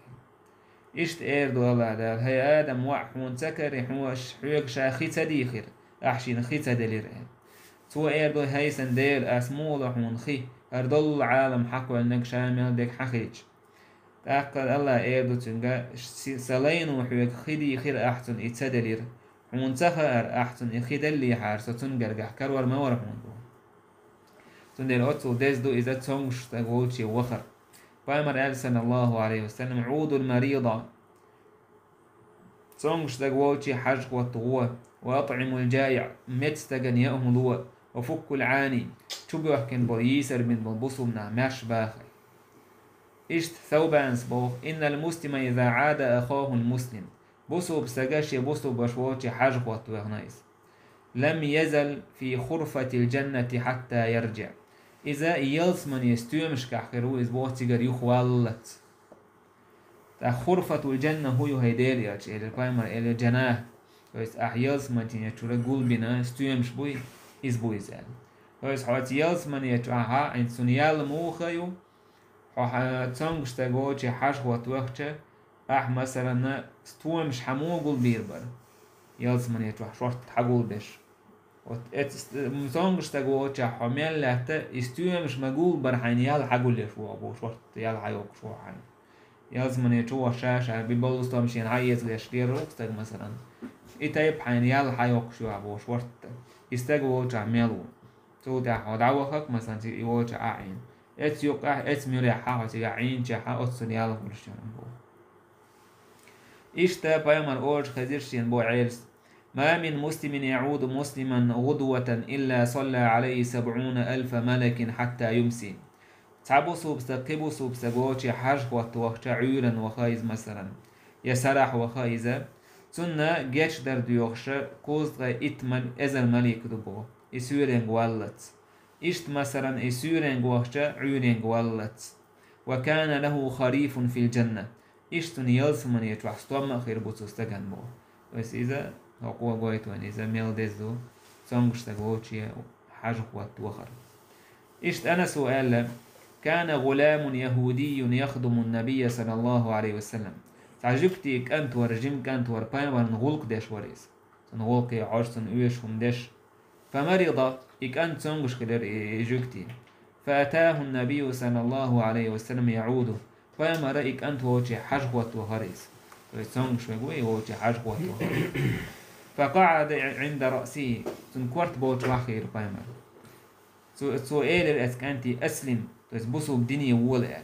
Иштта эр ду Аллах Дала: «ХӀай Адам воӀ, хьуна ца карий, хьо-, хьоьга ша хи ца дийхира, ахь шена хи ца делира», аьлла. Цо эр ду: «ХӀай сан Дела, ас муха ло хьуна хи, хӀара доллу Ӏалам хьакхоьллинарг ша мел дерг хьан хилча?» ТӀаккха Аллах эр ду цуьнга: «Си-, сан лайно хьоьга хи дийхира, ахь цунна и ца делира. Хьуна ца хаьара, ахь цунна и хи деллехьара, со цунна гергахь карор ма вара хьуна», боху. Цундела оццул деза ду иза цомгуш стаг волче вахар. Пайхамар аьлла, саллаллаху алейхи ва саллям: «Ӏудул марида», цомгуш стаг волче хьажа-хӀотта гӀо, «ва атӀимул джаиӀ», меца стагана яа хӀума ло, «ва фуккул Ӏани», чубоьхкина болу, йийсар бина болу бусулба нах маьрша баха. Иштта Саубанас боху: «Иннал муслима иза Ӏада ахахул муслим». Бусулба стага шен бусулба ваша волче хьажа-хӀотта вахана иза. «Лам язал фи хурфатил джаннати хьатта ярджиӀ». Иза ялсамане стоьмашкахь хир ву, иза боху, цигара юхаваллалц. ТӀаккха хурфатул джанна хӀун ю, хӀай Дела элча, элира пайхамар, элира джанах. То есть ахь ялсамане чуьра гулбина стоьмаш буй, иза бу иза аьлла. То есть хьо оцу ялсамане чохь, хьа, хьайна цунна ял муха ю, хьо хьан цомгуш стаг волче хьажа-хӀотта вахча, ахь, масалан, стоьмаш хьан муха гулбийр бара? Ялсамане чохь шортта хьагулбеш. Вот эц-, м, цомгуш стаг волчохь хьо мел лаьтта, и стоьмаш ма гулбара хьайна ял хьагулъеш ву хьо боху, шортта ял хьайоккхуш ву хьайна. Ялсамане чу вахча ша, ша би болу стом шена хьаэцалеш лерра ву стаг, масалан. И тайпа хьайна ял хьайоккхуш ю хьо боху, шортта. И стаг волчохь мел ву. Цул тӀаьхьа хьо дӀавахарх, масалан, цига и волчохь а Ӏийна. Эц юккъехь, эц муьрехь хьо цига Ӏийначехь, оццул ял хуьлуш ю хьуна боху. Иштта пайхамар олуш хезира шена боху Ӏелас: «Ма мин муслимин яӀуду муслиман гӀудватан илла салла Ӏалайхи сабӀуна алфа малакин хьатта юмси». Цхьа бусулба стаг кхин бусулба стаг волче хьажа-хӀотта вахча, Ӏуьйранна ваха иза, масалан, я сарахь ваха иза, цунна гечдар доьхуша кхузткъе итт мал-, эзар малик ду боху, и суьйренга валлалц. Иштта, масалан, и суьйренга вахча, Ӏуьйренга валлалц. «Ва кана лаху харифун фил джанна». Иштта цунна ялсамане чохь стом а хир бу цу стагана боху. То есть иза хӀокхо гойту вайн, иза мел деза ду, цомгуш стаг волче хьажа хӀотта вахар. Иштта Анаса аьлла: «كان غلام يهودي يخدم النبي صلى الله عليه وسلم». Цхьа жуьгти кӀант вара, жима кӀант вара, пайхамарна гӀуллакх деш вара иза. Цунна гӀуллакхе Ӏаш, цунна оьшуш хӀума деш. فمرض, и кӀант цомгуш хилира и, и жуьгти. فأتاه النبي صلى الله عليه وسلم يعوده. Пайхамара и кӀант волче хьажа хӀотта вахара иза. То есть цомгуш верг ву и волче хьажа хӀотта вахара. فقعد عند رأسه. Цунна корта болчу вахара пайхамар. Цо, цо элира эцу кӀанте: «أسلم», то есть бусулба дине вола аьлла.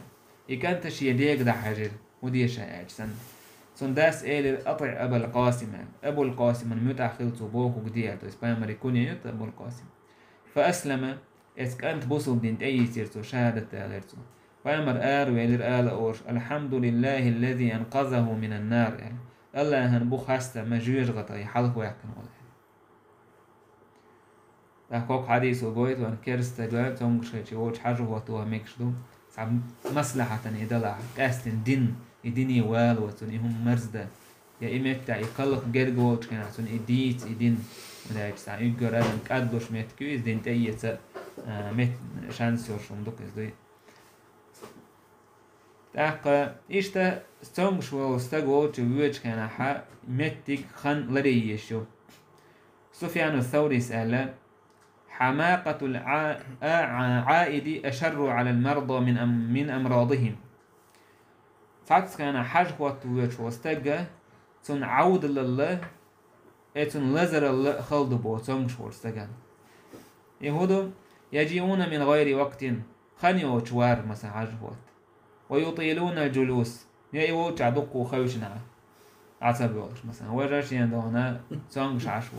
И кӀанта шен дега дӀахьаьжира, хӀун де ша аьлча санна. Цунна дас элира: «أطع أبا القاسم», аьлла. Абул-Къасиман муьтӀахь хила, цо бохург де аьлла, то есть пайхамаран куьне ю-кх Абул-Къасим. فأسلم, эцу кӀанта бусулба дин тӀеийцира цо, шахӀадат далира цо. Пайхамар аравелира, ала олуш: «الحمد لله الذي أنقذه من النار», аьлла. АллахӀана бу хастам жоьжахатех хьалхаваьккхина волу аьлла. ТӀаккха хӀокху хьадисо гойту вайн, керста стага цомгуш хилча волче хьажа хӀотта ваха мегаш ду, цхьа маслахьатана и далахь, къаьстина дин, и дине валаво цунна, и хӀума марздан, я и меттехь и кхалха герга волчу хенахь цунна и дийца, и дин, хӀунда аьлча цхьа уггар адам кӀадлуш меттиг ю иза, дин тӀеэца, а, мет-, шанс йолуш хӀума ду-кх иза, дуй. ТӀаккха иштта цомгуш волу стаг волчу воьдучу хенахь меттиг, хан ларъе езаш ю. Суфьяну Саурис аьлла: «حماقة الع-، الع-، العائد أشر على المرضى من أم-، من أمراضهم». Цхьацца хенахь хьажа хӀотта воьдуш волу стагга цунна Ӏовдалалла, э, цунна лазаралла хала ду боху цомгуш волчу стагана. И хӀун ду? «يجيئون من غير وقت», хан йоцуш вара, масалан, хьажа хӀотта. «ويطيلون الجلوس», я и волчохь дуккха хевшина Ӏа ца боьлхуш, масалан, важа шен догӀна цомгуш Ӏаш ву.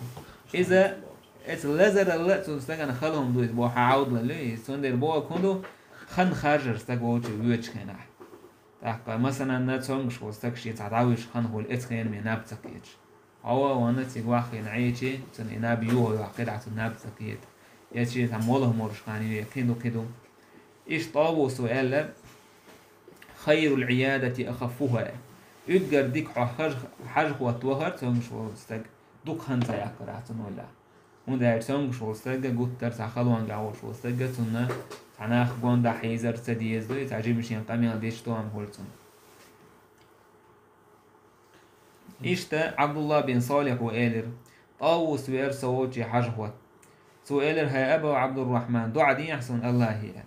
Иза, эцу лазаралла цунна стагана хала хӀума ду иза боху, хьан Ӏовдалалла ю иза, цундела бохург хӀун ду, хан харжар стаг волчу воьдучу хенахь. ТӀаккха, масалан, цомгуш волу стаг шен цхьа дӀавуьжуш хан хуьлу эцу хенаме наб ца кхеташ. Хьо ванна цига ваххийна Ӏийчи, цунна и наб юха йоккхи дӀа, цунна наб ца кхета. Я шен цхьа молха молуш хан ю, я кхин ду, кхин ду. Иштта ТӀавусо аьлла: «خير العيادة أخفها». Уггар дика хьо хьажа, хьажа хӀотта вахар цомгуш волу стаг, дукха хан ца яккхарах цунна валлахь. ХӀунда аьлча цомгуш волу стагга гуттар а цхьа халонга волуш волу стагга цунна цхьа нах гондахь хьийзар ца деза ду, и цхьа жима шен къамел дечу тоам хуьлу цунна. Иштта Ӏабдулла бин Салихо элира: «ТӀавус веара со волче хьажа хӀотта. Цо элира: „ХӀай Абу Ӏабдуррахьман, доӀа дехьа суна АллахӀе“, – аьлла.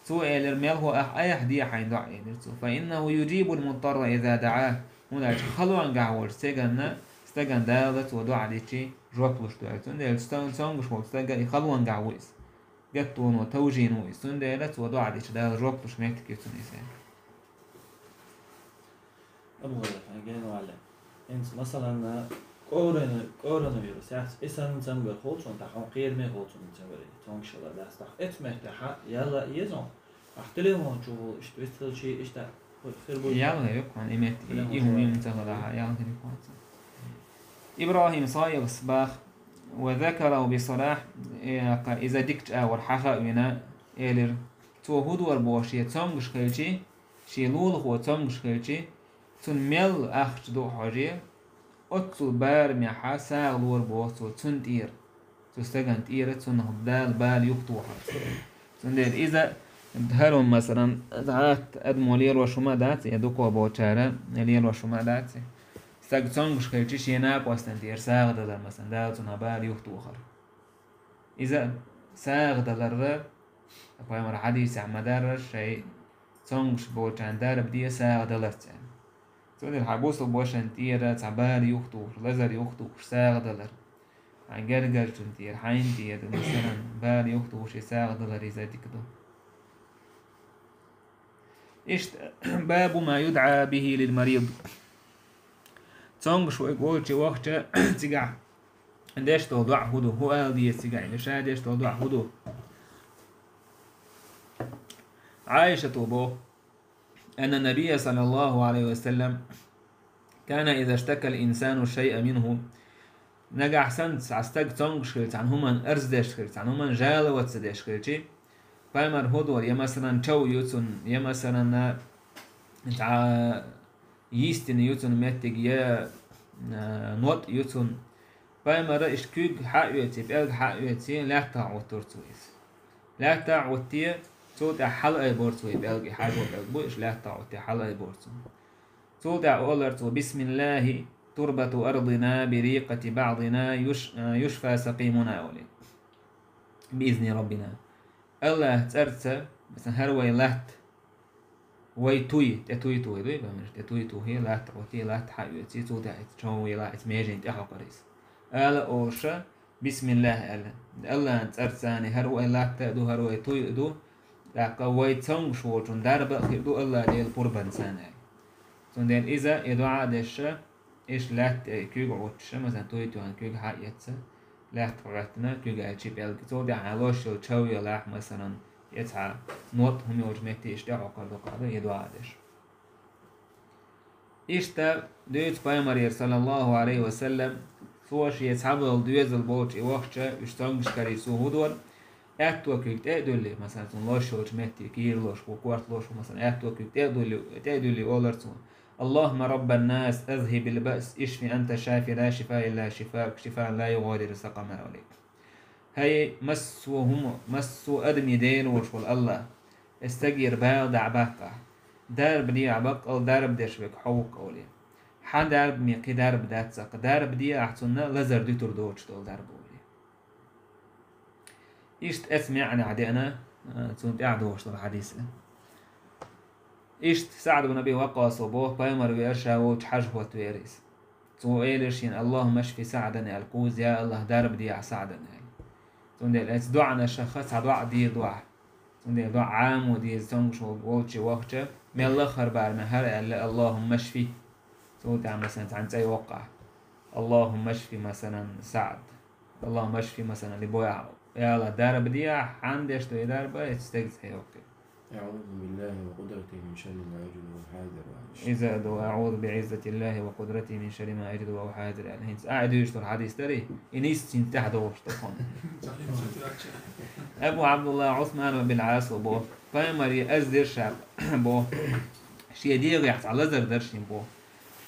Цо элира: „Мел хӀо ахь айхьа де хьайн доӀа“, – элира цо. „فإنه يجيب المضطر إذا دعاه“». ХӀунда аьлча халонгахь волчу стагана, стагана Дала цо доӀа дичи жоп луш ду аьлла. Цундела цо-, цомгуш волчу стагга и халонгахь ву иза. Гаттоно товжийна ву иза. Цундела цо доӀа дичи Дала жоп луш меттиг ю цунна иза. Абу Гайра, гена валле. ХӀинца, масалан, корона-, коронавирус яц, и санна цамгар хул цунна, тӀаккха кхераме хул цунна цамгар, цомгуш хилар дац. ТӀаккха эцу меттехь яла еза хьуна. Ахь телефон чу ву, иштта вистхилчи, иштта хир бу. Яла юкъан, и метта, и, телефон и хӀума чу юкъан ца хилахь, яла хир ю кхуьнца. Ибрахим Сайгас бах: «وذكره بصلاح», э, иза дикачу агӀор хьаха а вина, элира: «Цо хӀун дора боху шен цомгуш хилчи, шен лулахо цомгуш хилчи, цунна мел ахча ду а хьожий, оццул барамехьа сагӀа лора боху цо цунна тӀера. Цу стагана тӀера цунах Дала бала юхатохар». Цундела иза хӀара хӀума, масалан, гӀатта адамо лелош хӀума а дац, я дукха болчара лелош хӀума а дац. Стаг цомгуш хилчи шен накъостана тӀера сагӀа далар, масалан, Дала цунах бала юхатохар. Иза сагӀа даларра, пайхамар хьадисехь ма-дарра, шайн цомгуш болчарна дарба де сагӀа даларца. Цундела хьан бусалба вашана тӀера цхьа бала юхатухуш, лазар юхатухуш сагӀа далар. Хьайн гергарчун тӀера, хьайна тӀера, масалан, бала юхатухуш и сагӀа далар иза дика ду. Иштта, باب ما يدعى به للمريض. Цомгуш вай волчу вахча цигахь деш долу доӀа хӀун ду? ХӀун ала деза цигахь? Ша деш долу доӀа хӀун ду? Ӏайшата боху: «أن النبي صلى الله عليه وسلم كان إذا اشتكى الإنسان شيئا منه». Нагахь санна цхьа стаг цомгуш хилча, цхьана хӀуманна арз деш хилча, цхьана хӀуманна жалават ца деш хилчи, пайхамар хӀун дора, я, масалан, чов ю цунна, я, масалан, цхьа йистина ю цун меттиг, я, а, нотӀ ю цун. Пайхамара иштта куьг хьаоьций, пӀелг хьаоьций, лаьттах Ӏоттур цо иза. Лаьттах Ӏоттий, цул тӀаьхьа хьалаайбора цо и пӀелг, и хьажо пӀелг бу, иштта лаьттах Ӏоттий, хьалаайбора цо. Цул тӀаьхьа олар цо: «بسم الله تربة أرضنا بريقة بعضنا يش-، يشفى سقيمنا», олий. «بإذن ربنا». АллахӀа цӀарца, масалан, хӀара вай латта, вай туй, тӀе туй тухий, дуй, бамаш, тӀе туй тухий, латта Ӏоттий, латта хьаоьций, цул тӀаьхьа иза чов вела, иза меженга тӀехьокхур иза. Ала олуша, бисмиллахӀ аьлла. АллахӀан цӀарца цани хӀара вай латта а ду, хӀара вай туй а ду, тӀаккха вай цомгуш волчун дарба а хир ду АллахӀ Дела пурбанца цани аьлла. Цундела иза, и дуӀа а дешша, иштта лаьтта тӀе куьг Ӏоттуша, масалан, туй тоьхна куьг хьаэцна, лаьтта хьаэттина, куьг аьлчи пӀелг. Цул тӀаьхьа лош йолу чов елахь, масалан, я цхьа нотӀ хӀума йолчу метте иштта тӀехьокхур ду кхаба, и дуӀа деш. Иштта дуьйцу пайхамарера, саллаллахӀу Ӏалайхи ва саллам, цо шен цхьаболу доьзал болчу и вахча, уьш цомгуш карий цо хӀун дора, аьтто куьг тӀе а дуьллий, масалан, цунна лош йолчу метте, кийра лош бу, корта лош бу, масалан, аьтто куьг тӀе а дуьллий, тӀе а дуьллий, олар цо: «اللهم رب الناس أذهب البأس اشف أنت الشافي لا شفاء إلا شفاؤك شفاء لا يغادر سقما», олий. ХӀай, массо а хӀума, массо а адамийн Дела волуш волу АллахӀ, и стагера бала дӀа а баккхахь, дарба дехьа баккъал дарба деш верг хьо ву-кх, олий. Хьан дарба ме кхин дарба дац-кх, дарба дехьа цунна лазар дуьтур доцуш долу дарба, олий. Иштта эцу маьӀнехь деана, а, цунна тӀаьхьа догӀуш долу хьадис. Иштта СаӀд бин Аби Ваккъасо боху, пайхамар веара ша волчу хьажа хӀотта веара иза. Цо элира шена: «اللهم اشف سعدا», аьлла, кхузза, я АллахӀ, дарба дехьа СаӀдан, аьлла. Цундела эцу доӀанашах цхьа доӀа дийр ду ахь. Цундела доӀа Ӏамо деза цомгуш волчу вахча, мелла а хӀара бара ма хӀара аьлла: «اللهم اشف». Цул тӀаьхьа, масалан, цхьаьна цӀе йоккхахь: «اللهم اشف», масалан, «СаӀд». «اللهم اشف», масалан, ли бояхь, я АллахӀ, дарба дехьа, хьан деш ду и дарба, эцу стеган цӀе йоккхий. «أعوذ بالله وقدرته من شر ما أجد وأحاذر». Иза ду: «أعوذ بعزة الله وقدرته من شر ما أجد وأحاذر», аьлла. ХӀинца а дуьйцуш долу хьадис дарий, и нийсса цуьнца тӀаьхьа догӀуш ду хьуна. Абу Абдулла Усман бин Ӏасо боху, пайхамаре арз дира ша боху, шен дегӀехь цхьа лазар дара шен боху.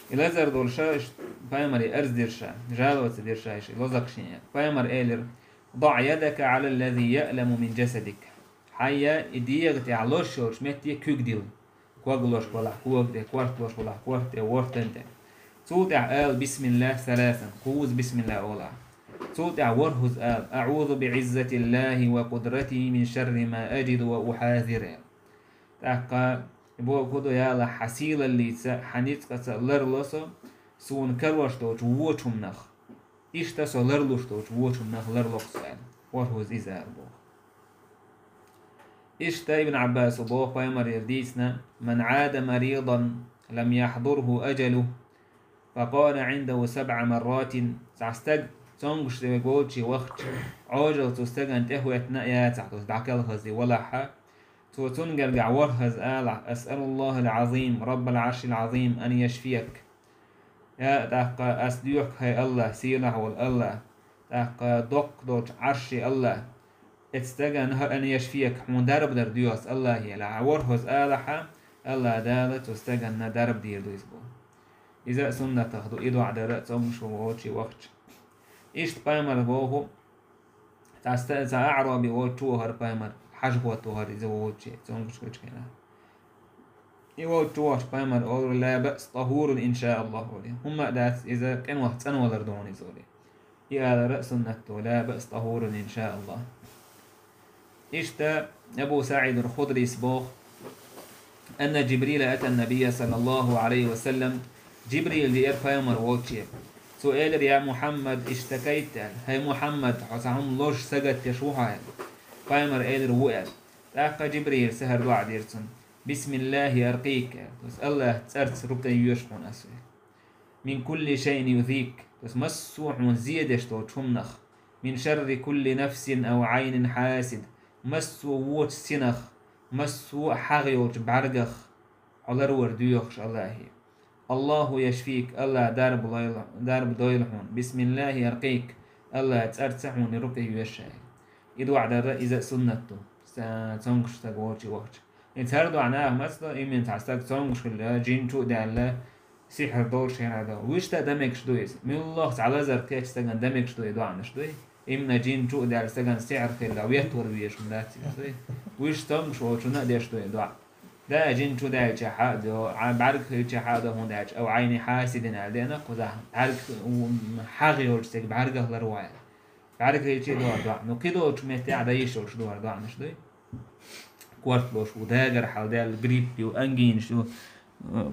И лазар долуш ша, пайхамаре арз дира ша, жаловаться дира ша, и шен лозакх шен. Пайхамар элира: «ضع يدك على الذي يألم من جسدك». Хьайн и дегӀа тӀехь лош йолчу метте куьг дилла. Ког лош балахь кога тӀе, корта лош балахь корта тӀе, вортан тӀе. Цул тӀаьхьа ала: «بسم الله ثلاثا», кхузза бисмилла олахь. Цул тӀаьхьа ворхӀазза ала: «أعوذ بعزة الله وقدرته من شر ما أجد وأحاذر», аьлла. ТӀаккха боху ду: «Я АллахӀ, хьан сийлаллица, хьан ницкъаца ларло со, суна карош долчу вочу хӀуманах. Иштта со ларлуш долчу вочу хӀуманах ларло-кх со», аьлла. ВорхӀазза иза ала боху. Иштта Ибн Ӏаббаса боху, пайхамарера дийцина: «من عاد مريضا لم يحضره أجله فقال عنده سبع مرات». Цхьа стаг цомгуш дерг волчу вахча, Ӏожалла цу стагана тӀехӀоьттина а яцахь, цо дӀакхалхазде валахьа, цо цунна гергахь ворхӀазза алахь: «أسأل الله العظيم رب العرش العظيم أن يشفيك». Я, тӀаккха ас доьхку, хӀай АллахӀ, сийлахь волу АллахӀ, тӀаккха доккха долчу Ӏарши АллахӀ, эцу стагана хӀара «أن يشفيك», хьуна дарба дар доьху ас АллахӀе, аьлла, хьан ворхӀазза алахьа, АллахӀ Дала цу стаганна дарба дийр ду иза боху. Иза а суннатах ду, и доӀа дара а цомгуш волчу вахча. Иштта пайхамар боху, цхьа ста-, цхьа аӀраби волчу вахара пайхамар, хьажа хӀотта вахара иза волчу, цомгуш хилчу хенахь. И волчу вахча пайхамар олура: «لا بأس طهور إن شاء الله», олий. ХӀумма а дац, иза къинойх цӀанвалар ду хьуна иза олий. И алара а суннат ду: «لا بأس طهور إن شاء الله». Иштта Абу СаӀид ал-Худрис боху: «أن جبريل أتى النبي صلى الله عليه وسلم», Жибрил веара пайхамар волче. Цо элира: «يا محمد اشتكيت», аьлла. «ХӀай Мухьаммад, хьо цхьа хӀума лозуш сагатдеш ву хьо?» аьлла. Пайхамар элира: «Ву», аьлла. ТӀаккха Жибрил сахар доӀа дира цунна: «بسم الله أرقيك», аьлла. «Ас АллахӀан цӀарца рукъе йоьшу хьуна ас», аьлла. «من كل شيء يؤذيك», то есть массо а хьуна зе деш долчу хӀуманах. «من شر كل نفس أو عين حاسد», массо а вочу синах, массо а хьагӀ йолчу бӀаьргах хьо ларвар доьхуш АллахӀе. «الله يشفيك», АллахӀ дарба лойла, дарба дойла хьуна. «بسم الله أرقيك», АллахӀан цӀарца хьуна рукъе йоьшу. И доӀа дара, иза а суннат ду, ца-, цомгуш стаг волчу вахча. И цара доӀа наха маца до, именно цхьа стаг цомгуш хилла, жин чу а даьлла, сихьр долуш хӀара ду. Вуьшта а дан мегаш ду иза. Муьлхха цхьа лазар кхечу стагана дан мегаш ду и доӀанаш, дуй? Имна жин чу а даьлла стагана сихьр хилла, веттор везаш хӀума дац иза, дуй? Вуьш цомгуш волчунна а деш ду и доӀа. Да, жин чу даьллачехьа а до, а бӀаьрг хилчехьа а до, хӀунда аьлча, ау Ӏайни хьасидин аьлла деана кхузахь, бӀаьрг, м, хьагӀ йолчу стеган бӀаьргах ларван аьлла. БӀаьрг хилча а до хӀара доӀа. Ну, кхидолчу меттехь дан йиш йолуш ду хӀара доӀанаш, дуй? Корта лош ву, дагар хьал даьлла, грипп ю, ангинаш ю,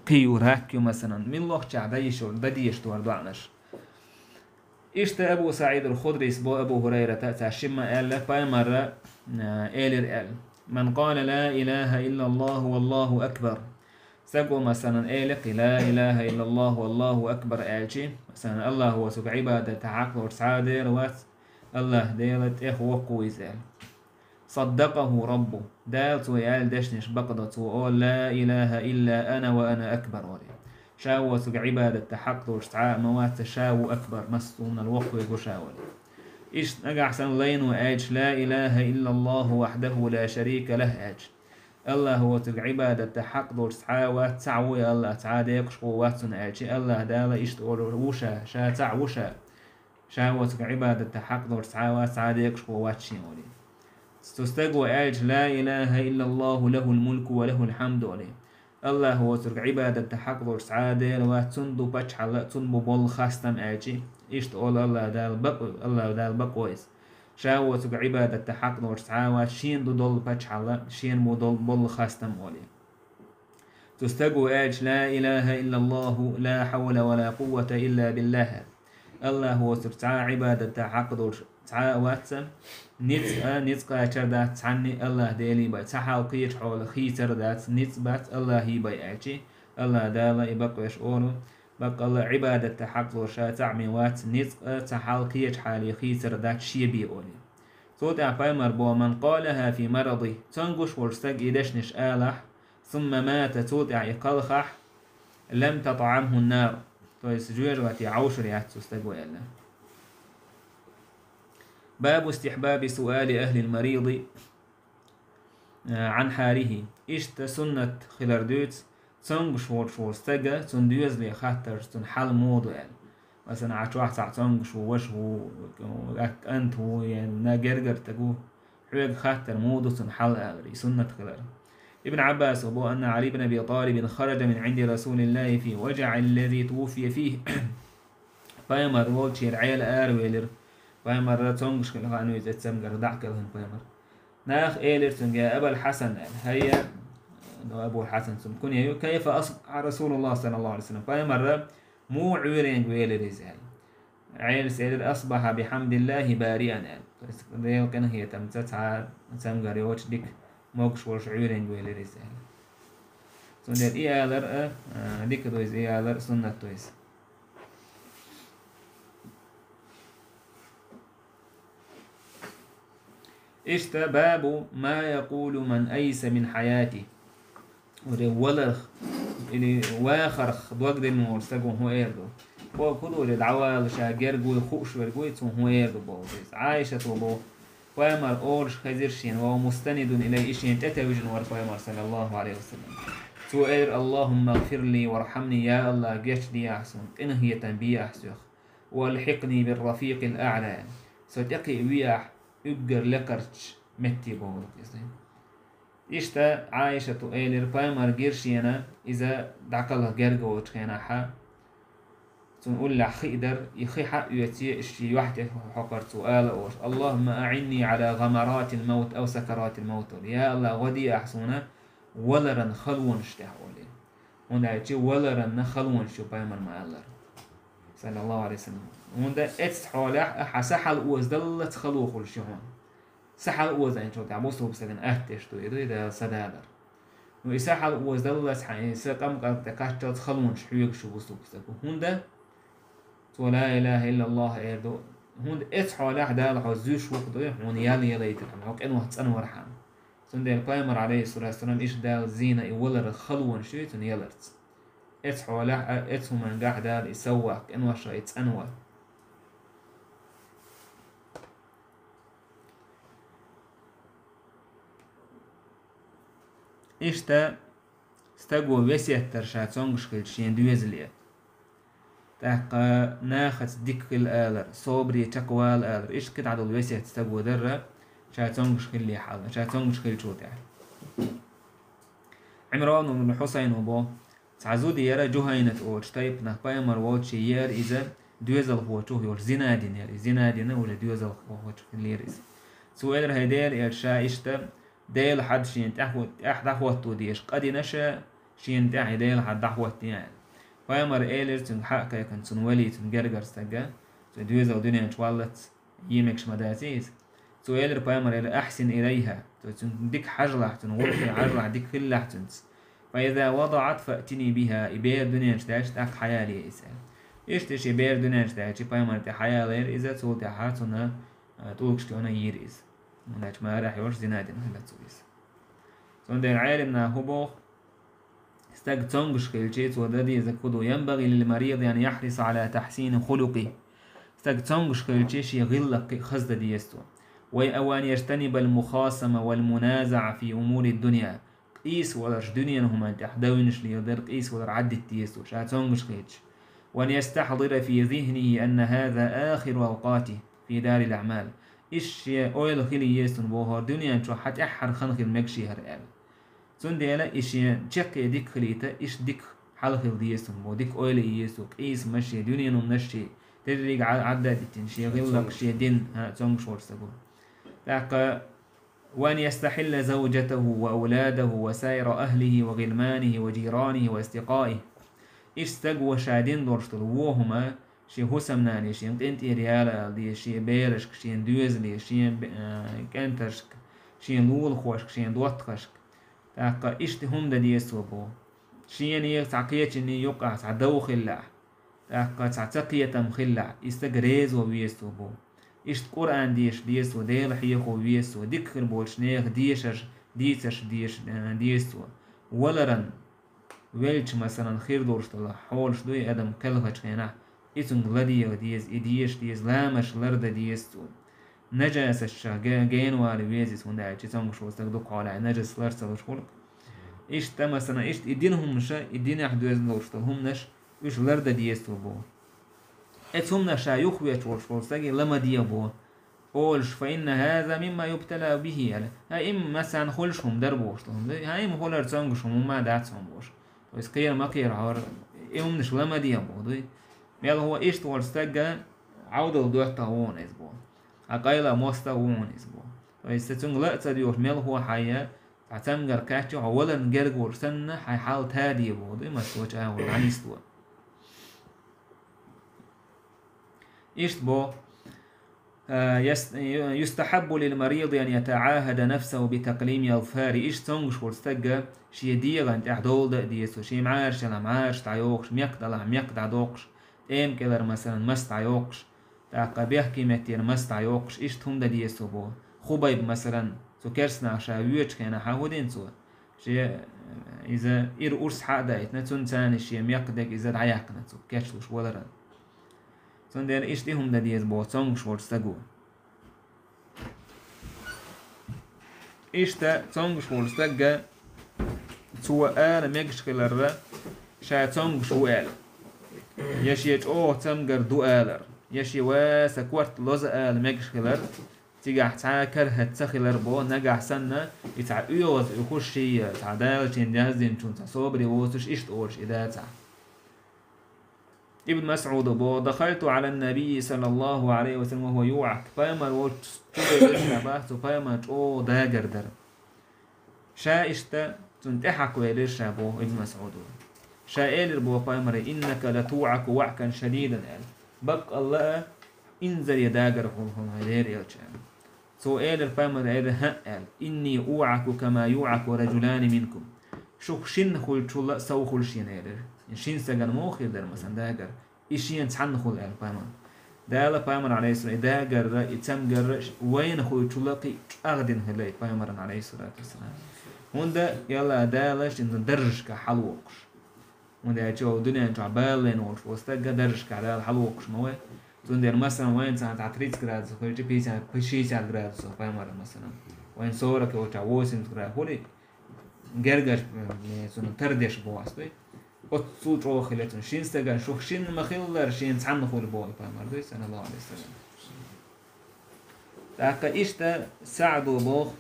кхин ю, рак ю, масалан, муьлххачехь дан йиш йолу, дан дезаш ду хӀара доӀанаш. Иштта Абу СаӀид ал-Худрис бо Абу ХӀурайрата, цара шимма аьлла, пайхамарра, а, элира аьлла: «Ман къала ла илаха иллаллаху валлаху акбар». Стаго, масалан, элира кхин: «Ла илаха иллаллаху валлаху акбар», аьлчи, масалан, Аллаху ва цуьнга Ӏибадат хьакъ долуш цхьа а Дела вац, Аллах Дела тӀех воккха ву иза аьлла. «Саддакъаху Раббу». Дала цо яьлла дешнаш бакъдо, цо олу: «Ла илаха илла ана ва ана акбар», олий. Ша воцург Ӏибадатта хьакъ долуш цхьа а ма вац, ша ву акбар, массо а хӀуманал воккхаве ву ша олий. Иштта нагахь санна лайно аьлча: «Ла илаха иллаллаху вахьдаху ла шарика лах», аьлча. Аллах воцург Ӏибадатта хьакъ долуш цхьа а вац, цхьаъ ву и Аллах, цхьа а декъашхо вац цунна аьлча, Аллах Дала иштта олур ву ша, ша цхьаъ ву ша. Ша воцург Ӏибадатта хьакъ долуш цхьа а вац, цхьа а декъашхо вац шен олий. Цу стаго аьлча: «Ла илаха иллаллаху лахул мулку ва лахул хьамду», олий. Аллах воцург Ӏибадатта хьакъ долуш цхьа а Дела вац, цунна ду паччахьалла, цунна бу болу хастам аьлчи, иштта олу Аллах Дала бакъ-, Аллах Дала бакъо иза. Ша воцург Ӏибадатта хьакъ долуш цхьа а вац, шена ду долу паччахьалла, шена бу дол-, болу хастам олий. Цу стаго аьлча: «Ла илаха иллаллаху, ла хьавла ва ла къуввата илла биллах». Аллах воцург цхьа а Ӏибадатта хьакъ долуш цхьа а вац, ницкъ а, ницкъ кхачар дац цхьанне Аллах Делий бен, цхьа хьал кхечу хьолах хийцар дац, ницкъ бац Аллахий бен аьлчи, Аллах Дала и бакъвеш олу, баккъалла Ӏибадатта хьакъ долуш ша цхьаъ ма вац, ницкъ а, цхьа хьал кхечу хьале хийцар дац шен бен олий. Цул тӀаьхьа пайхамар бо: «Ман къалаха фи маради», цомгуш волу стаг и дешнаш алахь, «Сумма мата», цул тӀаьхьа и кхалхахь, «лам татӀамху нар», то есть жоьжахати Ӏовшур яц цу стаго аьлла. Бабу истихьбаби суали ахлил мариди, а, Ӏан хьалихи. Иштта суннат хилар дуьйцу, цомгуш волуш волу стага, цунна доьзале хаттарш, цунна хьал муха ду аьлла. Масалан, Ӏа чохь цхьаъ цомгуш ву, ваша ву, кӀант ву, я на гергара стаг ву, хьоьга хаттар муха ду цунна хьал алар, и суннат хилар. Ибн Ӏаббаса бо: «Анна Ӏали ибн Аби ТӀалибин хараджа мин Ӏинди Расулиллахи фи важаӀи ллази тувуффия фихи». Пайхамар волчера Ӏела аравелира. Пайхамарра цомгуш хилла хаьа иза, цамгар дӀа а кхелхина пайхамар. Наха элира цуьнга: «Я Абал Хьасан», аьлла. «ХӀай, я, ну, Абу Хьасан», цуьнан куьне ю, «кайфа асбахьа Расулуллах саллаллаху Ӏалайхи ва саллам». Пайхамарра муха Ӏуьйренга велира иза аьлла. Ӏелас элира: «Асбахьа бихьамдиллахи бариан», аьлла. То есть Делан къинхетамца цхьа цамгар йоцуш дика могуш волуш Ӏуьйренга велира иза аьлла. Цундела и алар а, а, дика ду иза, и алар а суннат ду иза. Иштта бабу ма якъулу ман айса мин хьаяти. Уре валарх или вахарх дог дина волу стаго хӀун эр ду? Бо кху дуре дӀавала ша герга вуй, хууш верг вуй, цунна хӀун эр ду боху иза. Ӏайшата бо, пайхамар олуш хезира шена, ва мустанидун илай, и шена тӀетевжина вара пайхамар, саллаллаху Ӏалайхи ва саллам. Цо элира: «Аллахумма гфирли вархьамни», я Аллах, гечдехьа суна, къинхетам бехьа соьх. «Ва алхьикъни бир рафикъил аъла». Со тӀекхиа вехьа уггар лекхарчу метте бохург иза. Иштта Ӏайшату элира, пайхамар гира шена, иза дӀакхалха герга волчу хенахьа, цунна уллехь хи дара, и хи хьаоьций, и шен юьхь тӀе хьокхура цо ала олуш: «Аллахумма аӀинни Ӏала гӀамаратил мавт ав сакаратил мавт». Я Аллах, гӀо де ахь суна валаран халонаш тӀехь олий. ХӀунда аьлча валаранна халонаш ю пайхамар ма-аллара, саллаллаху Ӏалайхи ва саллам. ХӀунда эццахь хьолехь а хьан са хьал озадаллалц хало хуьлуш ю хьуна. Са хьал озайначул тӀехь бусулба стагана аттеш ду, и ду и Дала са далар. Ну, и са хьал озадаллалц хьан, и са къамкъаркъа тӀе кхаччалц халонаш хьоьгуш ю бусулба стаг. ХӀунда цо ла илаха иллаллах эр ду. ХӀунда эццахь хьолехь Дала хьо зуьйш ву-кх дуй, хьуна ял ялайтар, хьо къинойх цӀанвархьама. Цундела пайхамар, Ӏалайхиссалату вассалам, иштта Дала зийна и валар халонаш ю цунна яларца. Эццахь хьолехь а, эццахь хӀумангахь Дала и совваккха, къиношах и цӀанваккха. Иштта стаго весет дара ша цомгуш хилча шен доьзале. тӀаккха нахаца дика хила алар, собаре чакхвала алар, иштта кхидӀа долу весет стаго дарра, ша цомгуш хилале хьалха, ша цомгуш хилчул тӀаьхьа. Ӏимран ибн Хьусайн боху, цхьа зуда яра Жухайнат олучу тайпанах, пайхамар волчу еара иза доьзалхочух йолуш, зина динера, зина дина уже доьзалхочух хилира иза. Цо элира, хӀай Делан элча, ша иштта Делан хьад шена тӀехӀу-, тӀехь дӀахӀотто дезаш къа дина ша, шена тӀехь и Делан хьад дӀахӀоттийна аьлла. Пайхамар элира цуьнга, хьа а кхайкхина, цунна вали, цуьнан гергара стага, цуьнан доьзал дуьнен чу валлалц, е мегаш ма дац иза. Цо элира, пайхамар элира: «Ахьсин илайха», цо цуьнан дика хьажалахь, цуьнан гӀуллакхе хьажалахь, дика хилалахь цуьнца. «Фа иза вадаӀат фаътини биха», и бер дуьнен чу даьлча, тӀаккха хьаялае иза. Иштта и шен бер дуьнен чу даьлча, пайхамар тӀе хьаялайра иза, цул тӀаьхьа цунна, а, тӀулгаш кӀона йийра иза. ХӀунда аьлча марехь йолуш зина дина хилла цо иза. Цундела Ӏелам наха хӀун боху? Стаг цомгуш хилча, цо дан дезарг хӀун ду? «ЯнбагӀи лил мариди ан яхьриса Ӏала тахьсини хулукъи». Стаг цомгуш хилча, шен гӀиллакх кхин а хаза дан деза цо. «Ва ан яжтанибал мухасама вал муназаӀа фи умури дунья». Къийсаваларш, дуьненан хӀуманна тӀехь давинаш леладар, къийсавалар Ӏаддита деза цо, ша цомгуш хилча. «Ва ан ястахьдира фи зихьнихи анна хаза ахиру авкъатихи фи дарил аӀмал». Иштта шен ойла хила еза цунна боху, хӀара дуьнен чохь хьан тӀаьххьара хан хила мегаш хӀара аьлла. Цундела и шен чаккхе дика хилийта, иштта дика хьал хила деза цунна боху, дика ойла е еза цо, къийсамаш шен, дуьненан хӀуманаш шен, тедрига Ӏа-, Ӏадда а диттина, шен гӀиллакх, шен дин, хӀа, цомгуш волчу стага. ТӀаккха «Ва ан ястахьилла завжатаху ва авладаху ва саира ахлихи ва гӀилманихи ва жиранихи ва астикъаихи». Иштта стага ша дина долуш долу вон хӀума, шен хӀусамнане шен къинтӀера яла ала деза, шен берашка, шен доьзале, шен бе-, а, кӀенташка, шен лулахошка, шен доттагӀашка. ТӀаккха иштта хӀума дан деза цо боху. Шена цхьа кхечунна юккъехь цхьа дов хилалахь, тӀаккха цхьа цакхетам хилалахь, и стаг резо веза цо боху. Иштта Къуръан деша деза цо, Дела хьехо веза цо, дика хир болчу нехан дешарш, дийцарш деша, э, деза цо. Валаран велча, масалан, хир долуш долу хьолаш дуй адам кхелхачу хенахь, и цуьнга ладегӀа деза, и деша деза, ламаш лардан деза цо. Нажасашах ге-, генавала веза иза, хӀунда аьлча цомгуш волу стаг дукха хьолахь нажас лар ца луш хуьлу. Иштта, масалан, иштта и дина хӀуманаша, и динехь доьзна долуш долу хӀуманаш, уьш лардан деза цо боху. Эцу хӀуманах ша юхавечу волуш волу стаге ла ма дегӀа боху. Олуш: «Фа инна хаза мимма юбтала бихи», аьлла. ХӀа, и-м массарна хуьлуш хӀума дара бохуш долу хӀума ду. ХӀа, и-м хуьлура цомгуш хӀума ма дац хьуна бохуш. То есть кхера ма кхера хьора, и хӀуманаш ла ма дегӀа боху дуй. Мелхо иштта волчу стагга Ӏовдал доьттагӀа ву хьуна иза боху. Хьан къайла мостагӀа ву хьуна иза боху. То есть цуьнга ла а ца доьхуш, мелхо хьайя, цхьа цамгар кхаьчча, хьо валарна герга волуш санна, хьайн хьал таде боху дуй, массо а чӀагӀо, дӀанисло. Иштта боху, а, яс-, ю-, юстахьаббу лил мариди ан ятаӀахьада нафсаху би такълими азфари. Иштта цомгуш волу стагга шен дегӀан тӀехь довла дан а деза цо, шен мӀараш ялахь мӀараш дӀайоккхуш, мекх далахь мекх дӀадоккхуш, тӀема кӀелара, масалан, мас дӀайоккхуш, тӀаккха бехке меттера мас дӀайоккхуш, иштта хӀума дан деза цо боху. Хубайб, масалан, цу керстанаха ша воьдучу хенахь хӀун дина цо? Шен, иза ира урс хьа а дайтина, цуьнан царна шен мекх дерг иза дӀаяьккхина цо, кечлуш валаран. Цундела иштта и хӀума дан деза боху цомгуш волчу стаго. Иштта цомгуш волчу стагга цо ала мегаш хиларра, ша цомгуш ву аьлла. Я шен чӀогӀа цамгар ду алар, я шен васа корта лоза ала мегаш хилар, цигахь цхьа а карахӀат ца хилар боху, нагахь санна, и цхьа оьгӀаз уьхуш ший, цхьа Дала шена яздинчунна цхьа собаре воцуш иштта олуш и дацахь. Ибн МасӀуда боху: «Дахалту Ӏалан-набийи саллаллаху Ӏалайхи ва саллам ва хӀува юӀак». Пайхамар волчу чу веара ша боху, цу пайхамар чӀогӀа дагар дара. Ша иштта цунна тӀехьакхвелира ша боху Ибн МасӀуда. Ша элира боху пайхамаре: «Иннака латуӀаку ваӀкан шадидан», аьлла. Баккъалла а инзаре дагар хуьлу хьуна, хӀай Делан элча, аьлла. Цо элира, пайхамар элира: «ХӀаъ», аьлла, «инни уӀаку кама юӀаку раджулани минкум». Шух шинна хуьлучул а сов хуьлу шена элира. Шина стагана муха хир дара, масалан, дагар? И шена цхьанна хуьлу аьлла пайхамар. Дала пайхамар, алейхиссалам, и дагарра, и цамгарра вайна хуьлучул а кхин а чӀагӀдина хилла и пайхамарна, алейхиссалату вассалам. ХӀунда аьлча Дала шена даржашка хьалавоккхуш. ХӀунда аьлча дуьнен чохь бала лайна волуш волу стаг даржашкахь Дала хьалавоккхуш ма вай. Цундела, масалан, вайна цхьана цхьа тридцать градус хилча, пятьдесят, шестьдесят градусов пайхамарна, масалан. Вайна сорок йолчохь восемьдесят градус хуьлий, гергарчу, э, цунна тардеш боху ас дуй. Оццул чӀогӀа хилира цунна. Шин стагана шух шин ма хиллара, шена цхьанна хуьлу боху пайхамар дуй, саллаллаху Ӏалайхи ва саллам. ТӀаккха иштта СаӀда боху,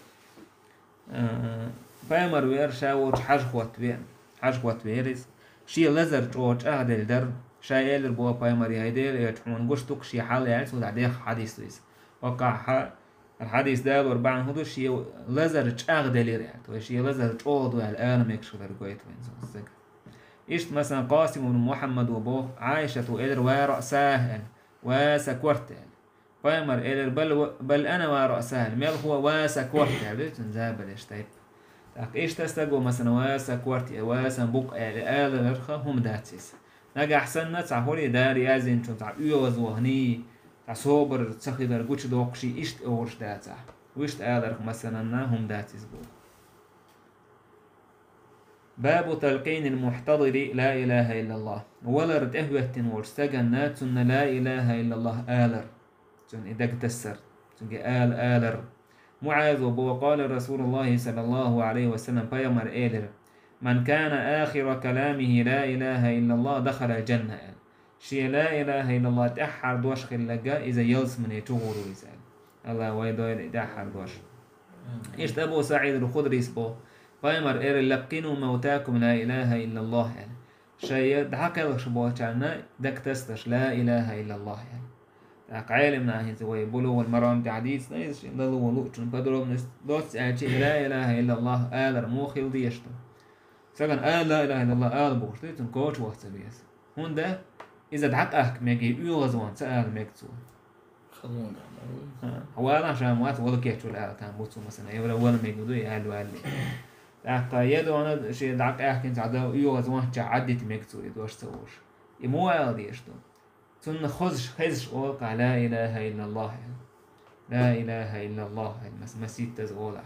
а, пайхамар веара, ша волчу хьажа хӀотта веана. Хьажа хӀотта веара иза. Шен лазар чӀогӀа чӀагӀделла дара. Ша элира боху пайхамаре: «ХӀай Делан элча, хьуна гуш ду-кх шен хьал», аьлла, цо дӀа дехха хьадис ду иза. ХӀокхахь хьа-, хьадис далор бахьана хӀун ду, шен лазар чӀагӀделира аьлла, вай шен лазар чӀогӀа ду аьлла, ала мегаш хилар гойту вайн цунах стага. Иштта, масалан, Къасим ибн Мухьаммада боху, Ӏайшата элира: «Ва раъсаха», аьлла, «Ва сан корта», аьлла. Пайхамар элира: «Бал ва-, бал ана ва раъсаха», аьлла, «Мел хӀун ва сан корта», аьлла, дуй цунна забар деш тайпа. ТӀаккха иштта стага, масалан, «Ва сан корта», «Ва сан букъ», аьлла, аларх хӀума дац иза. Нагахь санна цхьа хӀури Дала яздинчун цхьа оьгӀазвахана, цхьа собар ца хилар гучудоккхуш, иштта оьгӀуш дацахь, вуьшта аларх, масалан, хӀума дац иза боху. باب تلقين المحتضر لا إله إلا الله. Валар тӀехӀоьттина волчу стаганна цунна لا إله إلا الله алар. Цунна и дагатассар. Цуьнга ала алар. МуӀаза боху: قال رسول الله صلى الله عليه وسلم, пайхамар элира: «من كان آخر كلامه لا إله إلا الله دخل الجنة», аьлла. Шен لا إله إلا الله тӀаьххьара дош хилларг, иза ялсамане чу гӀур ву иза аьлла. Алла вай дойла и тӀаьххьара дош. Иштта Абу СаӀид ал-Худрис боху: пайхамар элира: «لقنوا موتاكم لا إله إلا الله», аьлла. Шайн дӀакхелхаш болчарна дагатасташ لا إله إلا الله аьлла. ТӀаккха Ӏелам нахаца вай Булугъул Марам тӀехь дийцина иза, шен лала вон луучун подробность доцца аьлча, и لا إله إلا الله алар муха хила дезаш ду? Сагана ала لا إله إلا الله ала бохуш дуй, цунна коча ваха ца веза. ХӀунда иза дӀакъахка мега, и оьгӀазвахана ца ала мега цо. Халонга ма вуй. ХӀа, валахь ша ма вац, вала кечвала ала там бу цо, масалан, эвра вала мега ду, и аьлла валли. ТӀаккха я дона шен дӀакъаьхкина цхьа дан оьгӀазваханчохь Ӏаддита мега цо, и дош ца волуш. И муха ала дезаш ду? Цунна хозаш, хезаш олу кху لا إله إلا الله аьлла. لا إله إلا الله аьлла, мас-, маситтаза олахь.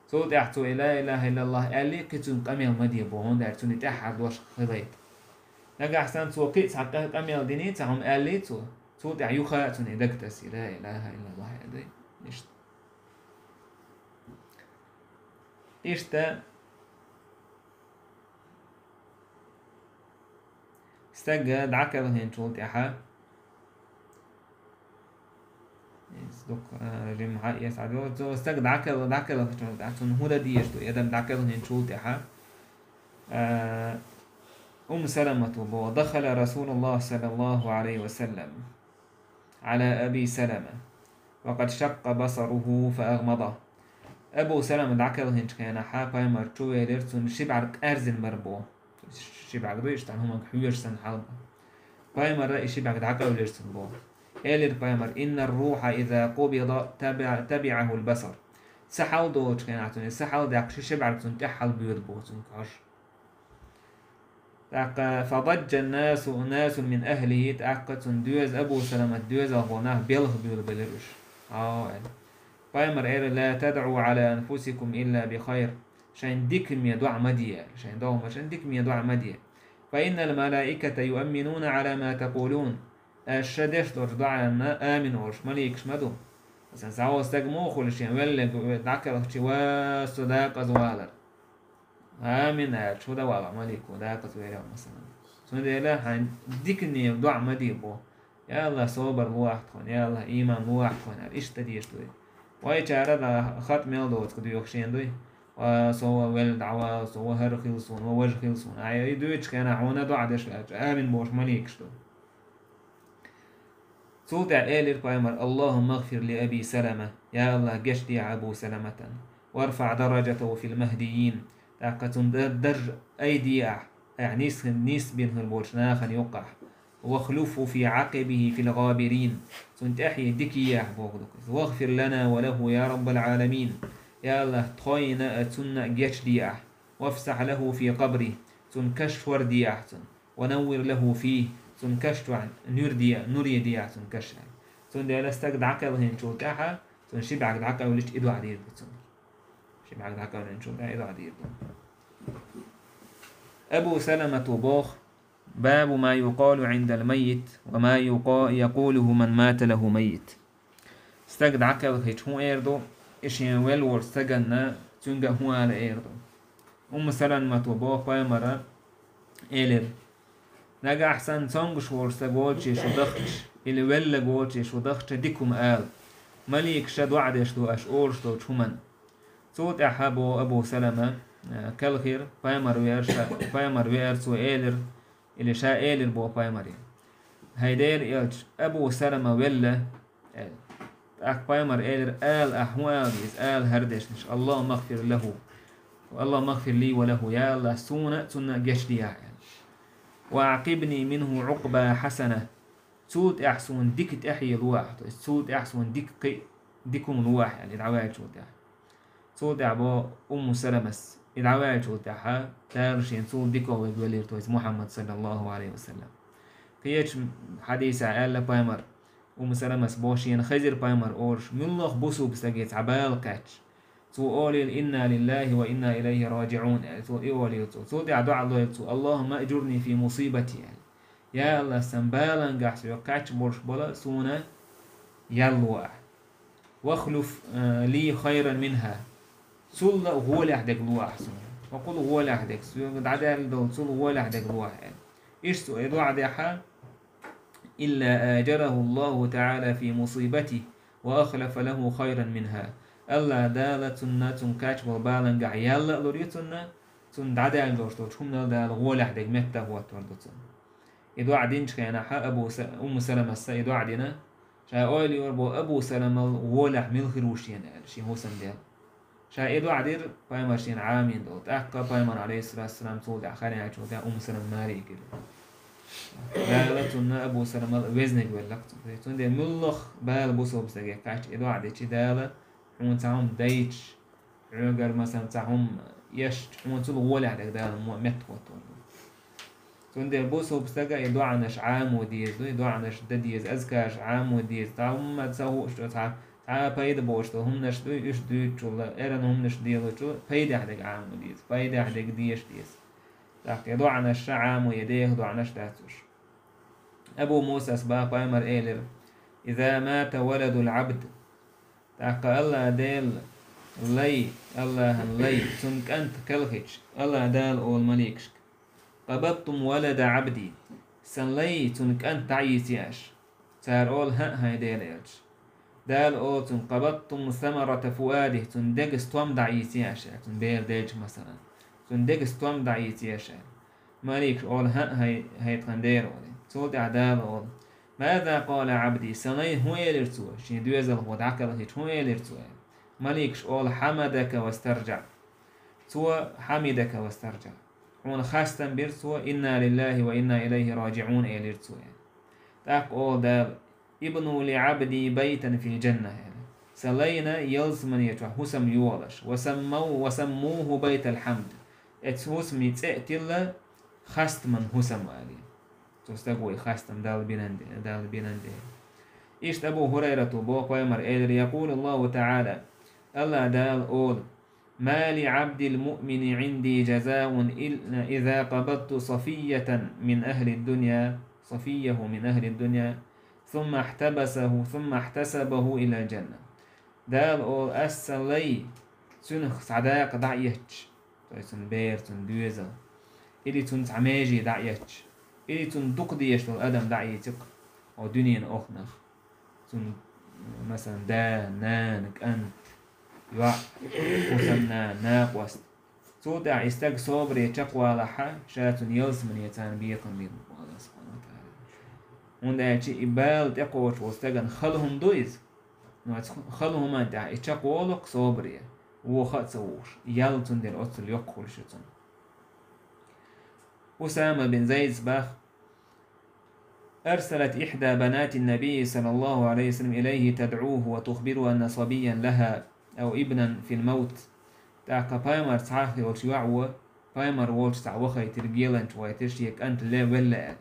Цул тӀаьхьа цо и لا إله إلا الله аьлли, кхин цунна къамел ма де боху, хӀунда аьлча цунна и тӀаьххьара дош хилайта. Нагахь санна цо кхин а цхьа къа-, къамел дини, цхьа хӀума аьлли цо, цул тӀаьхьа юха а цунна и дагатасса, لا إله إلا الله аьлла дай. Иштта. Иштта. Стаг дӀакхелхинчул тӀаьхьа, иза дукха, а, жимма хьаэца хьадо, цо стаг дӀакхел-, дӀакхелхинчул тӀаьхьа, цунна хӀун дан дезаш ду, и адам дӀакхелхинчул тӀаьхьа, а, Умму Саламата боху: دخل رسول الله صلى الله عليه وسلم على أبي سلمة وقد شق بصره فأغمضه. Абу Салама дӀакхелхинчу хенахь пайхамар чувелира, цуьнан ши бӀаьрг къаьрзина бара боху. Ши бӀаьрг ду иштта хӀуманга хьоьжуш санна хьалха. Пайхамара и ши бӀаьрг дӀакъевлира цуьнан боху. Элира пайхамар: إن الروح إذا قبض تبع-، تبعه البصر. Са хьалдолучу хенахь цуьнан, са хьалдаьккхича ши бӀаьрг цунна тӀаьхьа хьалбоьду боху цуьнан кхаж. ТӀаккха فضج الناس، ناس من أهله, тӀаккха цуьнан доьза, Абу Саламат доьзалхо нах белха буьйлабелира уьш. Хьо, аьлла. Пайхамар элира: لا تدعوا على أنفسكم إلا بخير. Шайн дикане доӀа ма де, аьлла. Шайн догӀмашна дикане доӀа ма де. فإن الملائكة يؤمنون على ما تقولون. Аша ша деш долчу доӀанна амин олуш маликаш ма ду. Масалан, цхьа волу стаг муха хуьлу шен велларг дӀакхелхича: «Ва, со дакъаза валар». Амин аьлча, хӀун дан валахь малико, дакъаза вер ву, масалан. Цундела хьайн дикане доӀа ма де боху. Я АллахӀ, собар лохьа тхуна, я АллахӀ, ийман лохьа тхуна аьлла, иштта дезаш дуй. Вайчара а хатӀа мел доцург доьхуш шена дуй. Ва со ва велла дӀавала, со ва хӀара хила суна, ва важа хила суна. Ай, и дуьйцучу хенахь хьуна доӀа деш ваьлча, амин бохуш маликаш ду. Цул тӀаьхьа элира пайхамар: اللهم اغفر لأبي سلمة, я АллахӀ, гечдехьа Абу Саламатан, وارفع درجته في المهديين, тӀаккха цуьнан дар-, дарж айдехьа, айхьа нийс-, нийсбина хир болчу нахана юккъехь, واخلفه في عقبه في الغابرين, цуьнан тӀаьхье дика ехьа бохург ду иза. واغفر لنا وله يا رب العالمين, я АллахӀ, тхойна а, цунна а гечдехьа, وافسح له في قبره, цуьнан каш шор дехьа цунна. ونور له فيه, цуьнан каш чохь нуьра де, нур дехьа цуьнан каш. Цундела стаг дӀакхелхинчул тӀаьхьа, цуьнан ши бӀаьрг дӀакъевлича, и доӀа дийр ду цунна. Ши бӀаьрг дӀакъевлинчул тӀаьхьа и доӀа дийр ду. Абу Саламата боху: باب ما يقال عند الميت وما يقا-، يقوله من مات له ميت. Стаг дӀакхелхича хӀун эр ду, и шен велла волчу стаганна цуьнга хӀун ала эр ду. Умму Саламата боху пайхамара: элира: «Нагахь санна цомгуш волуш стаг волче шу дахча, или веллаг волче шу дахча, дика хӀума ала. Маликаша доӀа деш ду аша олуш долчу хӀуманна». Цул тӀаьхьа бо Абу Салама, э, кхелхира, пайхамар веара ша, пайхамар веара, цо элира, или ша элира бо пайхамаре: «ХӀай Делан элча, Абу Салама велла», — аьлла. ТӀаккха пайхамар элира: «Ала ахь, хӀун ала деза, ала хӀара дешнаш: „Аллахумма гӀфир лаху, Аллахумма гӀфир ли ва лаху“, я АллахӀ, суна а, цунна а гечдехьа», — аьлла. «Ва аӀкъибни минху гӀукъба хьасана». Цул тӀаьхьа суна дика тӀаьхье ло ахь, то есть цул тӀаьхьа суна дика кхин а, дика хӀума ло ахь, аьлла, и дӀаваьллачул тӀаьхьа. Цул тӀаьхьа бо Умму Саламас, и дӀаваьллачул тӀаьхьа Дала шена цул дика верг велира, то есть Мухьаммад, саллаллаху Ӏалайхи ва саллам. Кхечу хьадисехь аьлла пайхамар, Умму Саламас бо, шена хезира пайхамар олуш, муьлхха бусулба стаге цхьа бала кхаьчча, цо олийла: «Инна лиллахи ва инна илайхи раджиӀун», — аьлла, цо и олийла цо. Цул тӀаьхьа доӀа лойла цо: «Аллахумма аджурни фи мусибати», — аьлла. «Я АллахӀ, сан балангахь соьга кхаьчна болуш болу суна ял ло ахь. Вахлуф, э, ли хайран минха. Цул а гӀолехь дерг ло ахь суна. Ва кхул гӀолехь дерг, соьга дӀадаьлла долу цул гӀолехь дерг ло ахь», — аьлла. Иштта цо и доӀа дехьа, «илла аджараху Аллаху таӀала фи мусибатихи ва ахлафа лаху хайран минха». АллахӀ Дала цунна, цунна кхаьчна болу балангахь ял а лур ю цунна, цунна дӀадаьлла долуш долчу хӀуманал Дала гӀолехь дерг метта а хӀоттор ду цунна. И доӀа динчу хенахь Абу Са-, Умму Саламас и доӀа дина, ша ойла йора бо Абу Саламал гӀолехь мила хир ву шена аьлла, шен хӀусамдел. Ша и доӀа дира, пайхамар шена Ӏамин долу. ТӀаккха пайхамар, алейхиссалату вассалам, цул тӀаьхьа хенахь, цул тӀаьхьа Умму Салама маре гира. Дала цунна Абу Саламал везниг велла-кх цунна. Цундела муьлхха бала бусулба стаге кхаьчча и доӀа дичи, Дала хьуна цхьа хӀума дайча, хьоьгара, масалан, цхьа хӀума эшча, хьуна цул гӀолехь дерг Дала мо-, метта хӀоттор ду. Цундела бусулба стага и доӀанаш Ӏамо деза ду, и доӀанаш дан деза, азкараш Ӏамо деза. Цхьа хӀумма ца хууш, цхьа, цхьа а пайда боцуш долу хӀуманаш дуй, уьш дуьйцучул, эрна хӀуманаш делочул пайдехь дерг Ӏамо деза, пайдехь дерг деша деза. ТӀаккха и доӀанаш ша Ӏамо, я деха доӀанаш дац уьш. Абу Мусас баха пайхамар элира: «Иза мата валадул Ӏабд». ТӀаккха АллахӀ Дела лай, АллахӀан лай, цуьнан кӀант кхелхича, АллахӀ Дала олу маликашка: «Къабадтум валада Ӏабди». Сан лай, цуьнан кӀант дӀаийци аша? Цара олу: «ХӀаъ, хӀай Дела элча». Дала олу цуьнга: «Къабадтум самарата фуадихи», цуьнан дега стом дӀаийци аша, цуьнан бер делча, масалан. Цуьнан дега стом дӀаийци аша. Маликаш олу: «ХӀаъ, хӀай, хӀай тхан Дела», олий. Цул тӀаьхьа Дала олу: «Маза къала Ӏабди?» Сан лай хӀун элира цо, шен доьзалхо дӀакхелхича, хӀун элира цо? Маликаш олу: «Хьамадака вастарджаъ». Цо: «Хьамидака вастарджаъ». Хьуна хастам бира цо, «Инна лиллахи ва инна илайхи раджиӀун», элира цо. ТӀаккха олу Дала: «Ибну ли Ӏабди байтан фил джанна», аьлла. Сан лайна ялсамане чохь хӀусам йолаш. «Ва саммау-, ва саммуху байтал хьамд». Эцу хӀусаман цӀе а тилла, хастаман хӀусам алий. Цу стага вай хастам Далла бинан де, Далла бинан де. Иштта Абу Хурайрата боху, пайхамар элира: «Якъулу Аллаху таӀала», АллахӀ Дала олу: «Ма ли Ӏабдил муъмини Ӏинди джазаун ил-, иза къабадту сафийятан мин ахлид дунья, сафийяху мин ахлид дунья, сумма ихтабасаху, сумма ихтасабаху илал джанна». Дала олу: «Ас сан лай, цуьнах цхьа дакъа дӀа а эцча, то есть цуьнан бер, цуьнан доьзал, или цуьнан цхьа меже дӀа а эцча, или цуьнан дукха дезаш долу адам дӀа а ийци-кх, о дуьненан оханах». Цуьнан, масалан, да, нана, кӀант, йоӀ, хӀусамнана, накъост. Цул тӀаьхьа и стаг собаре чекхвалахь, ша цунна ялсамане царна бекхам бийр бу Аллах субхьанаху ва таӀала. ХӀунда аьлча и бала тӀекхочуш волу стагана хала хӀума ду иза. Но оцу хала хӀуманна тӀехь и чекхволу-кх собаре, воха а ца вухуш, ял цундела оццул йоккха хуьлуш ю цунна. Усама бин Зайдас боху: «Арсалат ихда банатин набий саллаллаху алейхи ва саллям илайхи тадъуху ва тухбиру анна сабиян лаха ау ибнан фил мавт». ТӀаккха пайхамар цхьа а йолчу йоӀ ву, пайхамар волчу цхьа вахийтира, геланча вайтира, шен кӀант ле велла аьлла.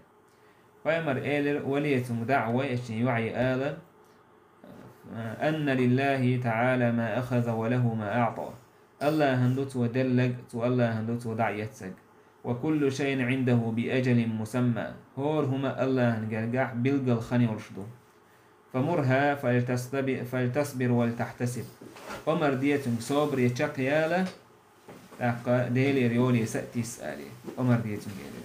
Пайхамар элира: «Вале цуьнга даӀа вай, эцу йоӀе ала: „Анна лиллахи таӀала ма ахаза ва лаху ма аӀта“». АллахӀан ду цо деллаг, цу АллахӀан ду цо дӀа а эццаг. «Ва куллу шайин Ӏиндаху би аджалин мусамма». ХӀора хӀума АллахӀан гергахь билггал хан йолуш ду. «Фамурха фальтасби-, фальтасбир вальтахтасиб». Омар де цуьнга собаре чекхъяла, ТӀаккха Делера йоле са а тисса аьле, омар децунга аьле.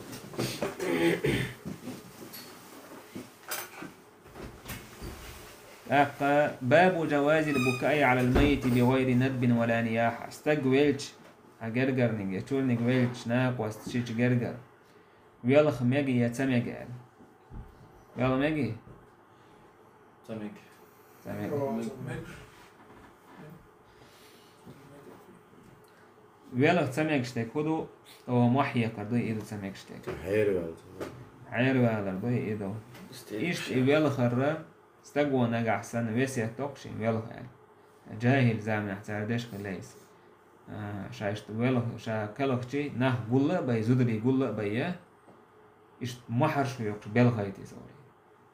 ТӀаккха باب جواز البكاء على الميت بغير ندب ولا نياحة. Стаг велча, хьа гергарниг я чурниг велча, накъост шича гергара. Велха мега я ца мега аьлла. Велха меги? Ца мег. Ца мег. О, ца мег. Велха ца мегаш дерг хӀу ду? О, мохь екхар ду, и ду ца мегаш дерг. Хьерваьлла. Хьерваьлар ду, и ду. Иштта и велхарра стаго нагахь санна весет доккху шин велха аьлла. Джахил заманахь цара деш хилла иза. А, ша иштта велха, ша калхчи нах гулла а бай, зударий гулла а бай, я иштта мохьарш хьоькхуш белхайта иза вари.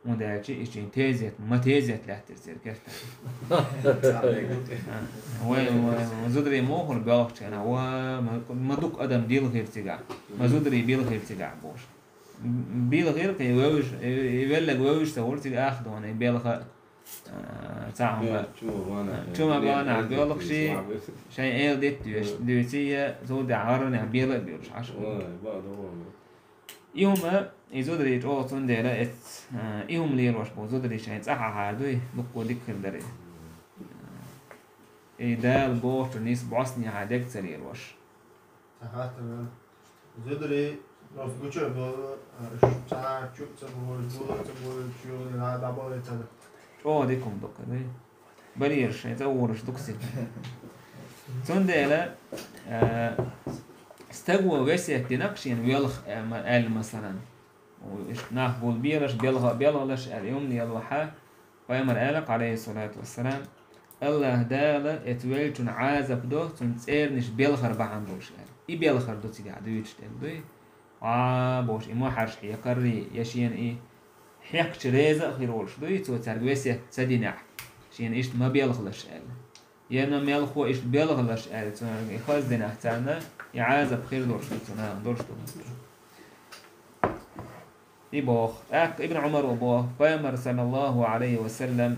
ХӀунда аьлча и шин тезет, ма тезет лаьттира церан кертахь. А, вай, вай, вай, зударий мохула боьлхучу хенахь, ва, ма, ма дукха адам дилхира цигахь, ма зударий билхира цигахь бохуш. Билхира кхин вевзаш, и, и веллаг вевзаш ца вура цига ах дона, и белха, а, цхьа хӀума. Чума бана, а, чума бана, боьлхуш, шайн эла дитта дуьйций, я зударий гӀаргӀанехь бела а боьлуш, Ӏаш. Ой, ба, да, вон. И хӀума, и зударий чӀогӀа цундела эц, а, и хӀума лелош бу, зударий шайн цӀахь хьахьара дуй, дуккха дика хир дарий. И Дала бохучу нис бӀоснехьа дег ца лелош. Ца хаттар ваьлла. Зударий просто гуча а болу, а, ца чу а ца бовлу, була а ца бовлу, чу а дӀабале ца да. ЧӀогӀа дика хӀума дукха дуй. Барьераш шайн цӀа а вураш дукха сиха. Цундела, э, стаго весет динарг шена велха, э, ма-, аьлла, масалан. Иштта нах гулбелаш, белха-, белхалаш аьлла, и хӀума лелахь, пайхамар аьлла, алейхиссалату вассалам, Аллаха Дала эцу веллачун Ӏазап до, цун цӀерниш белхар бахьана долуш аьлла. И белхар ду цигахь дуьйцуш дерг дуй. А, бохуш, и мохьарш хьекхаррий, я шена и хьекхча реза а хир волуш дуй, цо цаьрга весет ца динехь, шена иштта ма белхалаш аьлла. Я на мелхо иштта белхалаш аьлла, цунна и хаза динехь царна, и Ӏазап хир долуш ду, цунна долуш ду. И боху. ТӀаккха Ибн Ӏумара боху, пайхамар, саллаллаху алейхи ва саллам,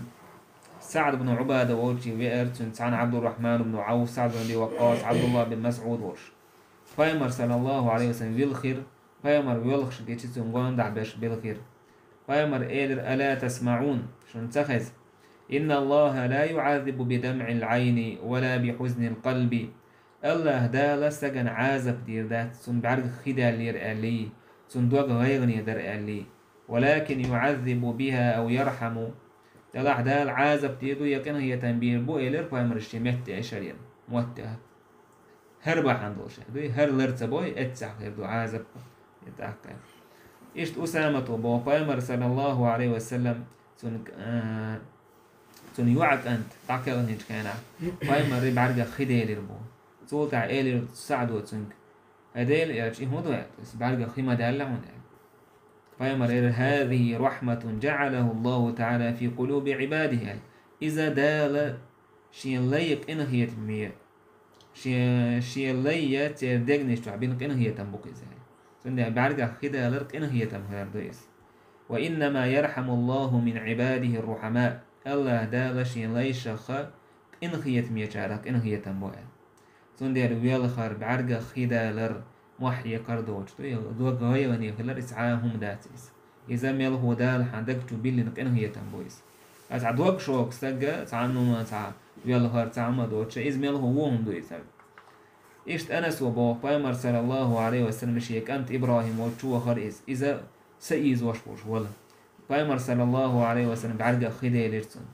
СаӀд ибн Ӏубада волчу веара, цуьнан цхьаьна Ӏабдуррахьман ибн Ӏавф, СаӀд ибн Аби Ваккъас, Ӏабдулла бин МасӀуд волуш. Пайхамар, саллаллаху алейхи ва саллам, вилхира, пайхамар воьлхуш гича цуьнан гондахь берш билхира. Пайхамар элира: «Ала тасмаӀун?» Шуна ца хеза? «Инна Аллаха ла юӀаззибу би дамӀил Ӏайни ва ла би хьузнил къалби». Аллаха Дала сагана Ӏазап дийр дац, цунна бӀаьргах хи даьллера аьллий, цунна дог гӀайгӀане дара аьллий. «Валакин юӀаззибу биха ау ярхьаму». Делахь Дала Ӏазап дийр ду я къинхетам бийр бу, элира пайхамарша шен метта тӀе ишар йина, мотт тӀе. ХӀара бахьана долуш дуй, хӀара лар ца бой, эццахь хир ду Ӏазап. И тӀаккха. Иштта Усамато боху, пайхамар, саллаллаху алейхи ва саллам, цунна, а, цунна йоӀа кӀант дӀакхелхинчу хенахь, пайхамаран бӀаьргах хи делира бу. Цул тӀаьхьа элира СаӀдо цуьнга: «ХӀай Делан элча, и хӀун ду?» — аьлла. «Аса бӀаьргах хи ма даьлла хьуна», — аьлла. Пайхамар элира: «Хазихи рахматун джаӀалаху Аллаху таӀала фи къулуби Ӏибадихи», — аьлла. Иза Дала шен лай къинхетаме, шен, шен лай я церан дегнаш чохь бина къинхетам бу-кх иза аьлла. Цундела бӀаьргах хи далар къинхетам хилар ду иза. «Ва иннама ярхьаму Аллаху мин Ӏибадихи рухьама». Аллаха Дала шен лайшаха къинхетамечарах къинхетам бу аьлла. Цундела велхар, бӀаьргах хи далар, мохь екхар доцуш ду, я дог гӀайгӀане хилар, иза цхьа а хӀума дац иза. Иза мелхо Дала хьан даг чу биллина къинхетам бу иза. Аса цхьа дог шога стага, цхьанна хӀума, цхьа велхар, цхьа хӀума доцуш, иза мелхо вон хӀума ду иза. Иштта Анас ван боху, пайхамар, саллаллаху алейхи ва саллам, шен кӀант ИбрахӀим волчу вахара иза. Иза са ийзош волуш вала. Пайхамар, саллаллаху алейхи ва саллам, бӀаьргах хи делира цунна.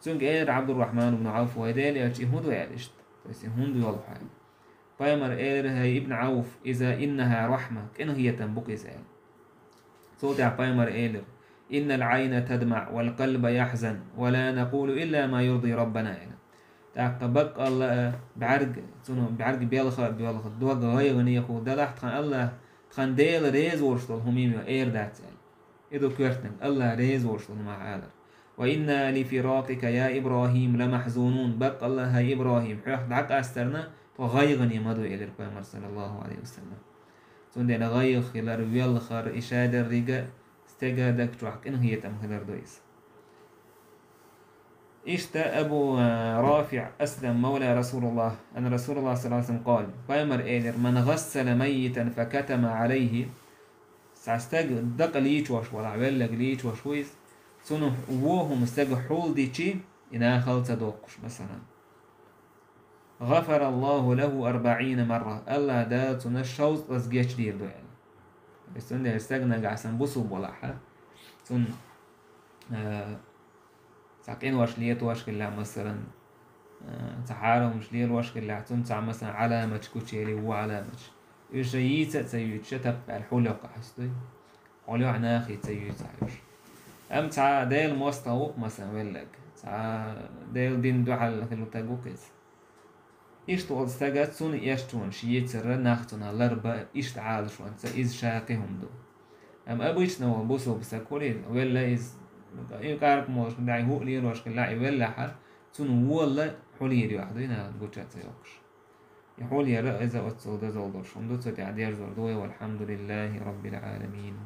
Цуьнга элира Ӏабдуррахьман ибн Ӏавф: «ХӀай Делан элча, и хӀун ду?» — аьлла иштта. То есть и хӀунда йолу хьо аьлла. Пайхамар элира: «ХӀай ибн Ӏавф, иза иннаха рахьма, къинхетам бу-кх иза», — аьлла. Цул тӀаьхьа пайхамар элира: «Иннал Ӏайна тадмаӀ, вал къалба яхьзан, ва ла накъулу илла ма юрди Раббана», — аьлла. ТӀаккха баккъалла а бӀаьрг, цунна бӀаьрг белха а боьлху, дог гӀайгӀане хӀу далахь тхан Аллах, тхан Дела реза волуш долу хӀума эр дац аьлла. И ду коьртаниг, Аллах реза волуш долу хӀума алар. «Ва инна ли фиракъика, я ИбрахӀим, ла махьзунун». Баккъалла, хӀай ИбрахӀим, хьох дӀакъастарна тхо гӀайгӀане ма ду, элира пайхамар, саллаллаху алейхи ва саллам. Цундела гӀайгӀа хилар, велхар, и шадеррига стеган даг чохь къинхетам хилар ду иза. Иштта Абу, э, Рафиъ Аслам, мавла Расулуллах, анна Расулуллах саллаллаху алейхи ва саллям къала, пайхамар элира: «Ман гъассала маййитан факатама алейхи». Цхьа стаг дакъа лийчош валахь, веллаг лийчош ву иза, цунна вон хӀума стага хьулдичи, и нахала ца доккхуш, масалан. «Гъафараллаху лаху арбаӀина марра». Аллах Дала цунна шовзткъаза гечдийр ду аьлла. Цундела стаг нагахь санна бусулба валахь, цунна, э, цхьа къинош летош хилла, масалан, э, цхьа хьарамаш лелош хилла, цунна цхьа, масалан, Ӏаламаташ гучели, ву Ӏаламаташ. Уьш йийца а ца юьйцуш, таппаьлла хьулйоккха хьастуй. Хьулйохь нахе ца юьйцахь уьш. Амма цхьа Делан мостагӀа ву-кх, масалан, веллаг. Цхьа Делан дин дуьхьал хилла стаг ву-кх иза. Иштта волу стага цунна эшчунаш йийцар, нах цунах ларба, иштта Ӏалашонца, иза ша кхин хӀума ду. Амма обычно волу бусулба стаг хуьлий, велла иза, и къаркъа молуш, дай хӀуъа лелош хилла, и веллахьара, цунна волла хьулйийр ю ахь дуй, нахана гуча а ца йоккхуш. И хьулйийр иза оццул дозалла долуш хӀума ду, цу тӀехь дерзор ду вай, валхьамдулиллахи раббил Ӏаламин.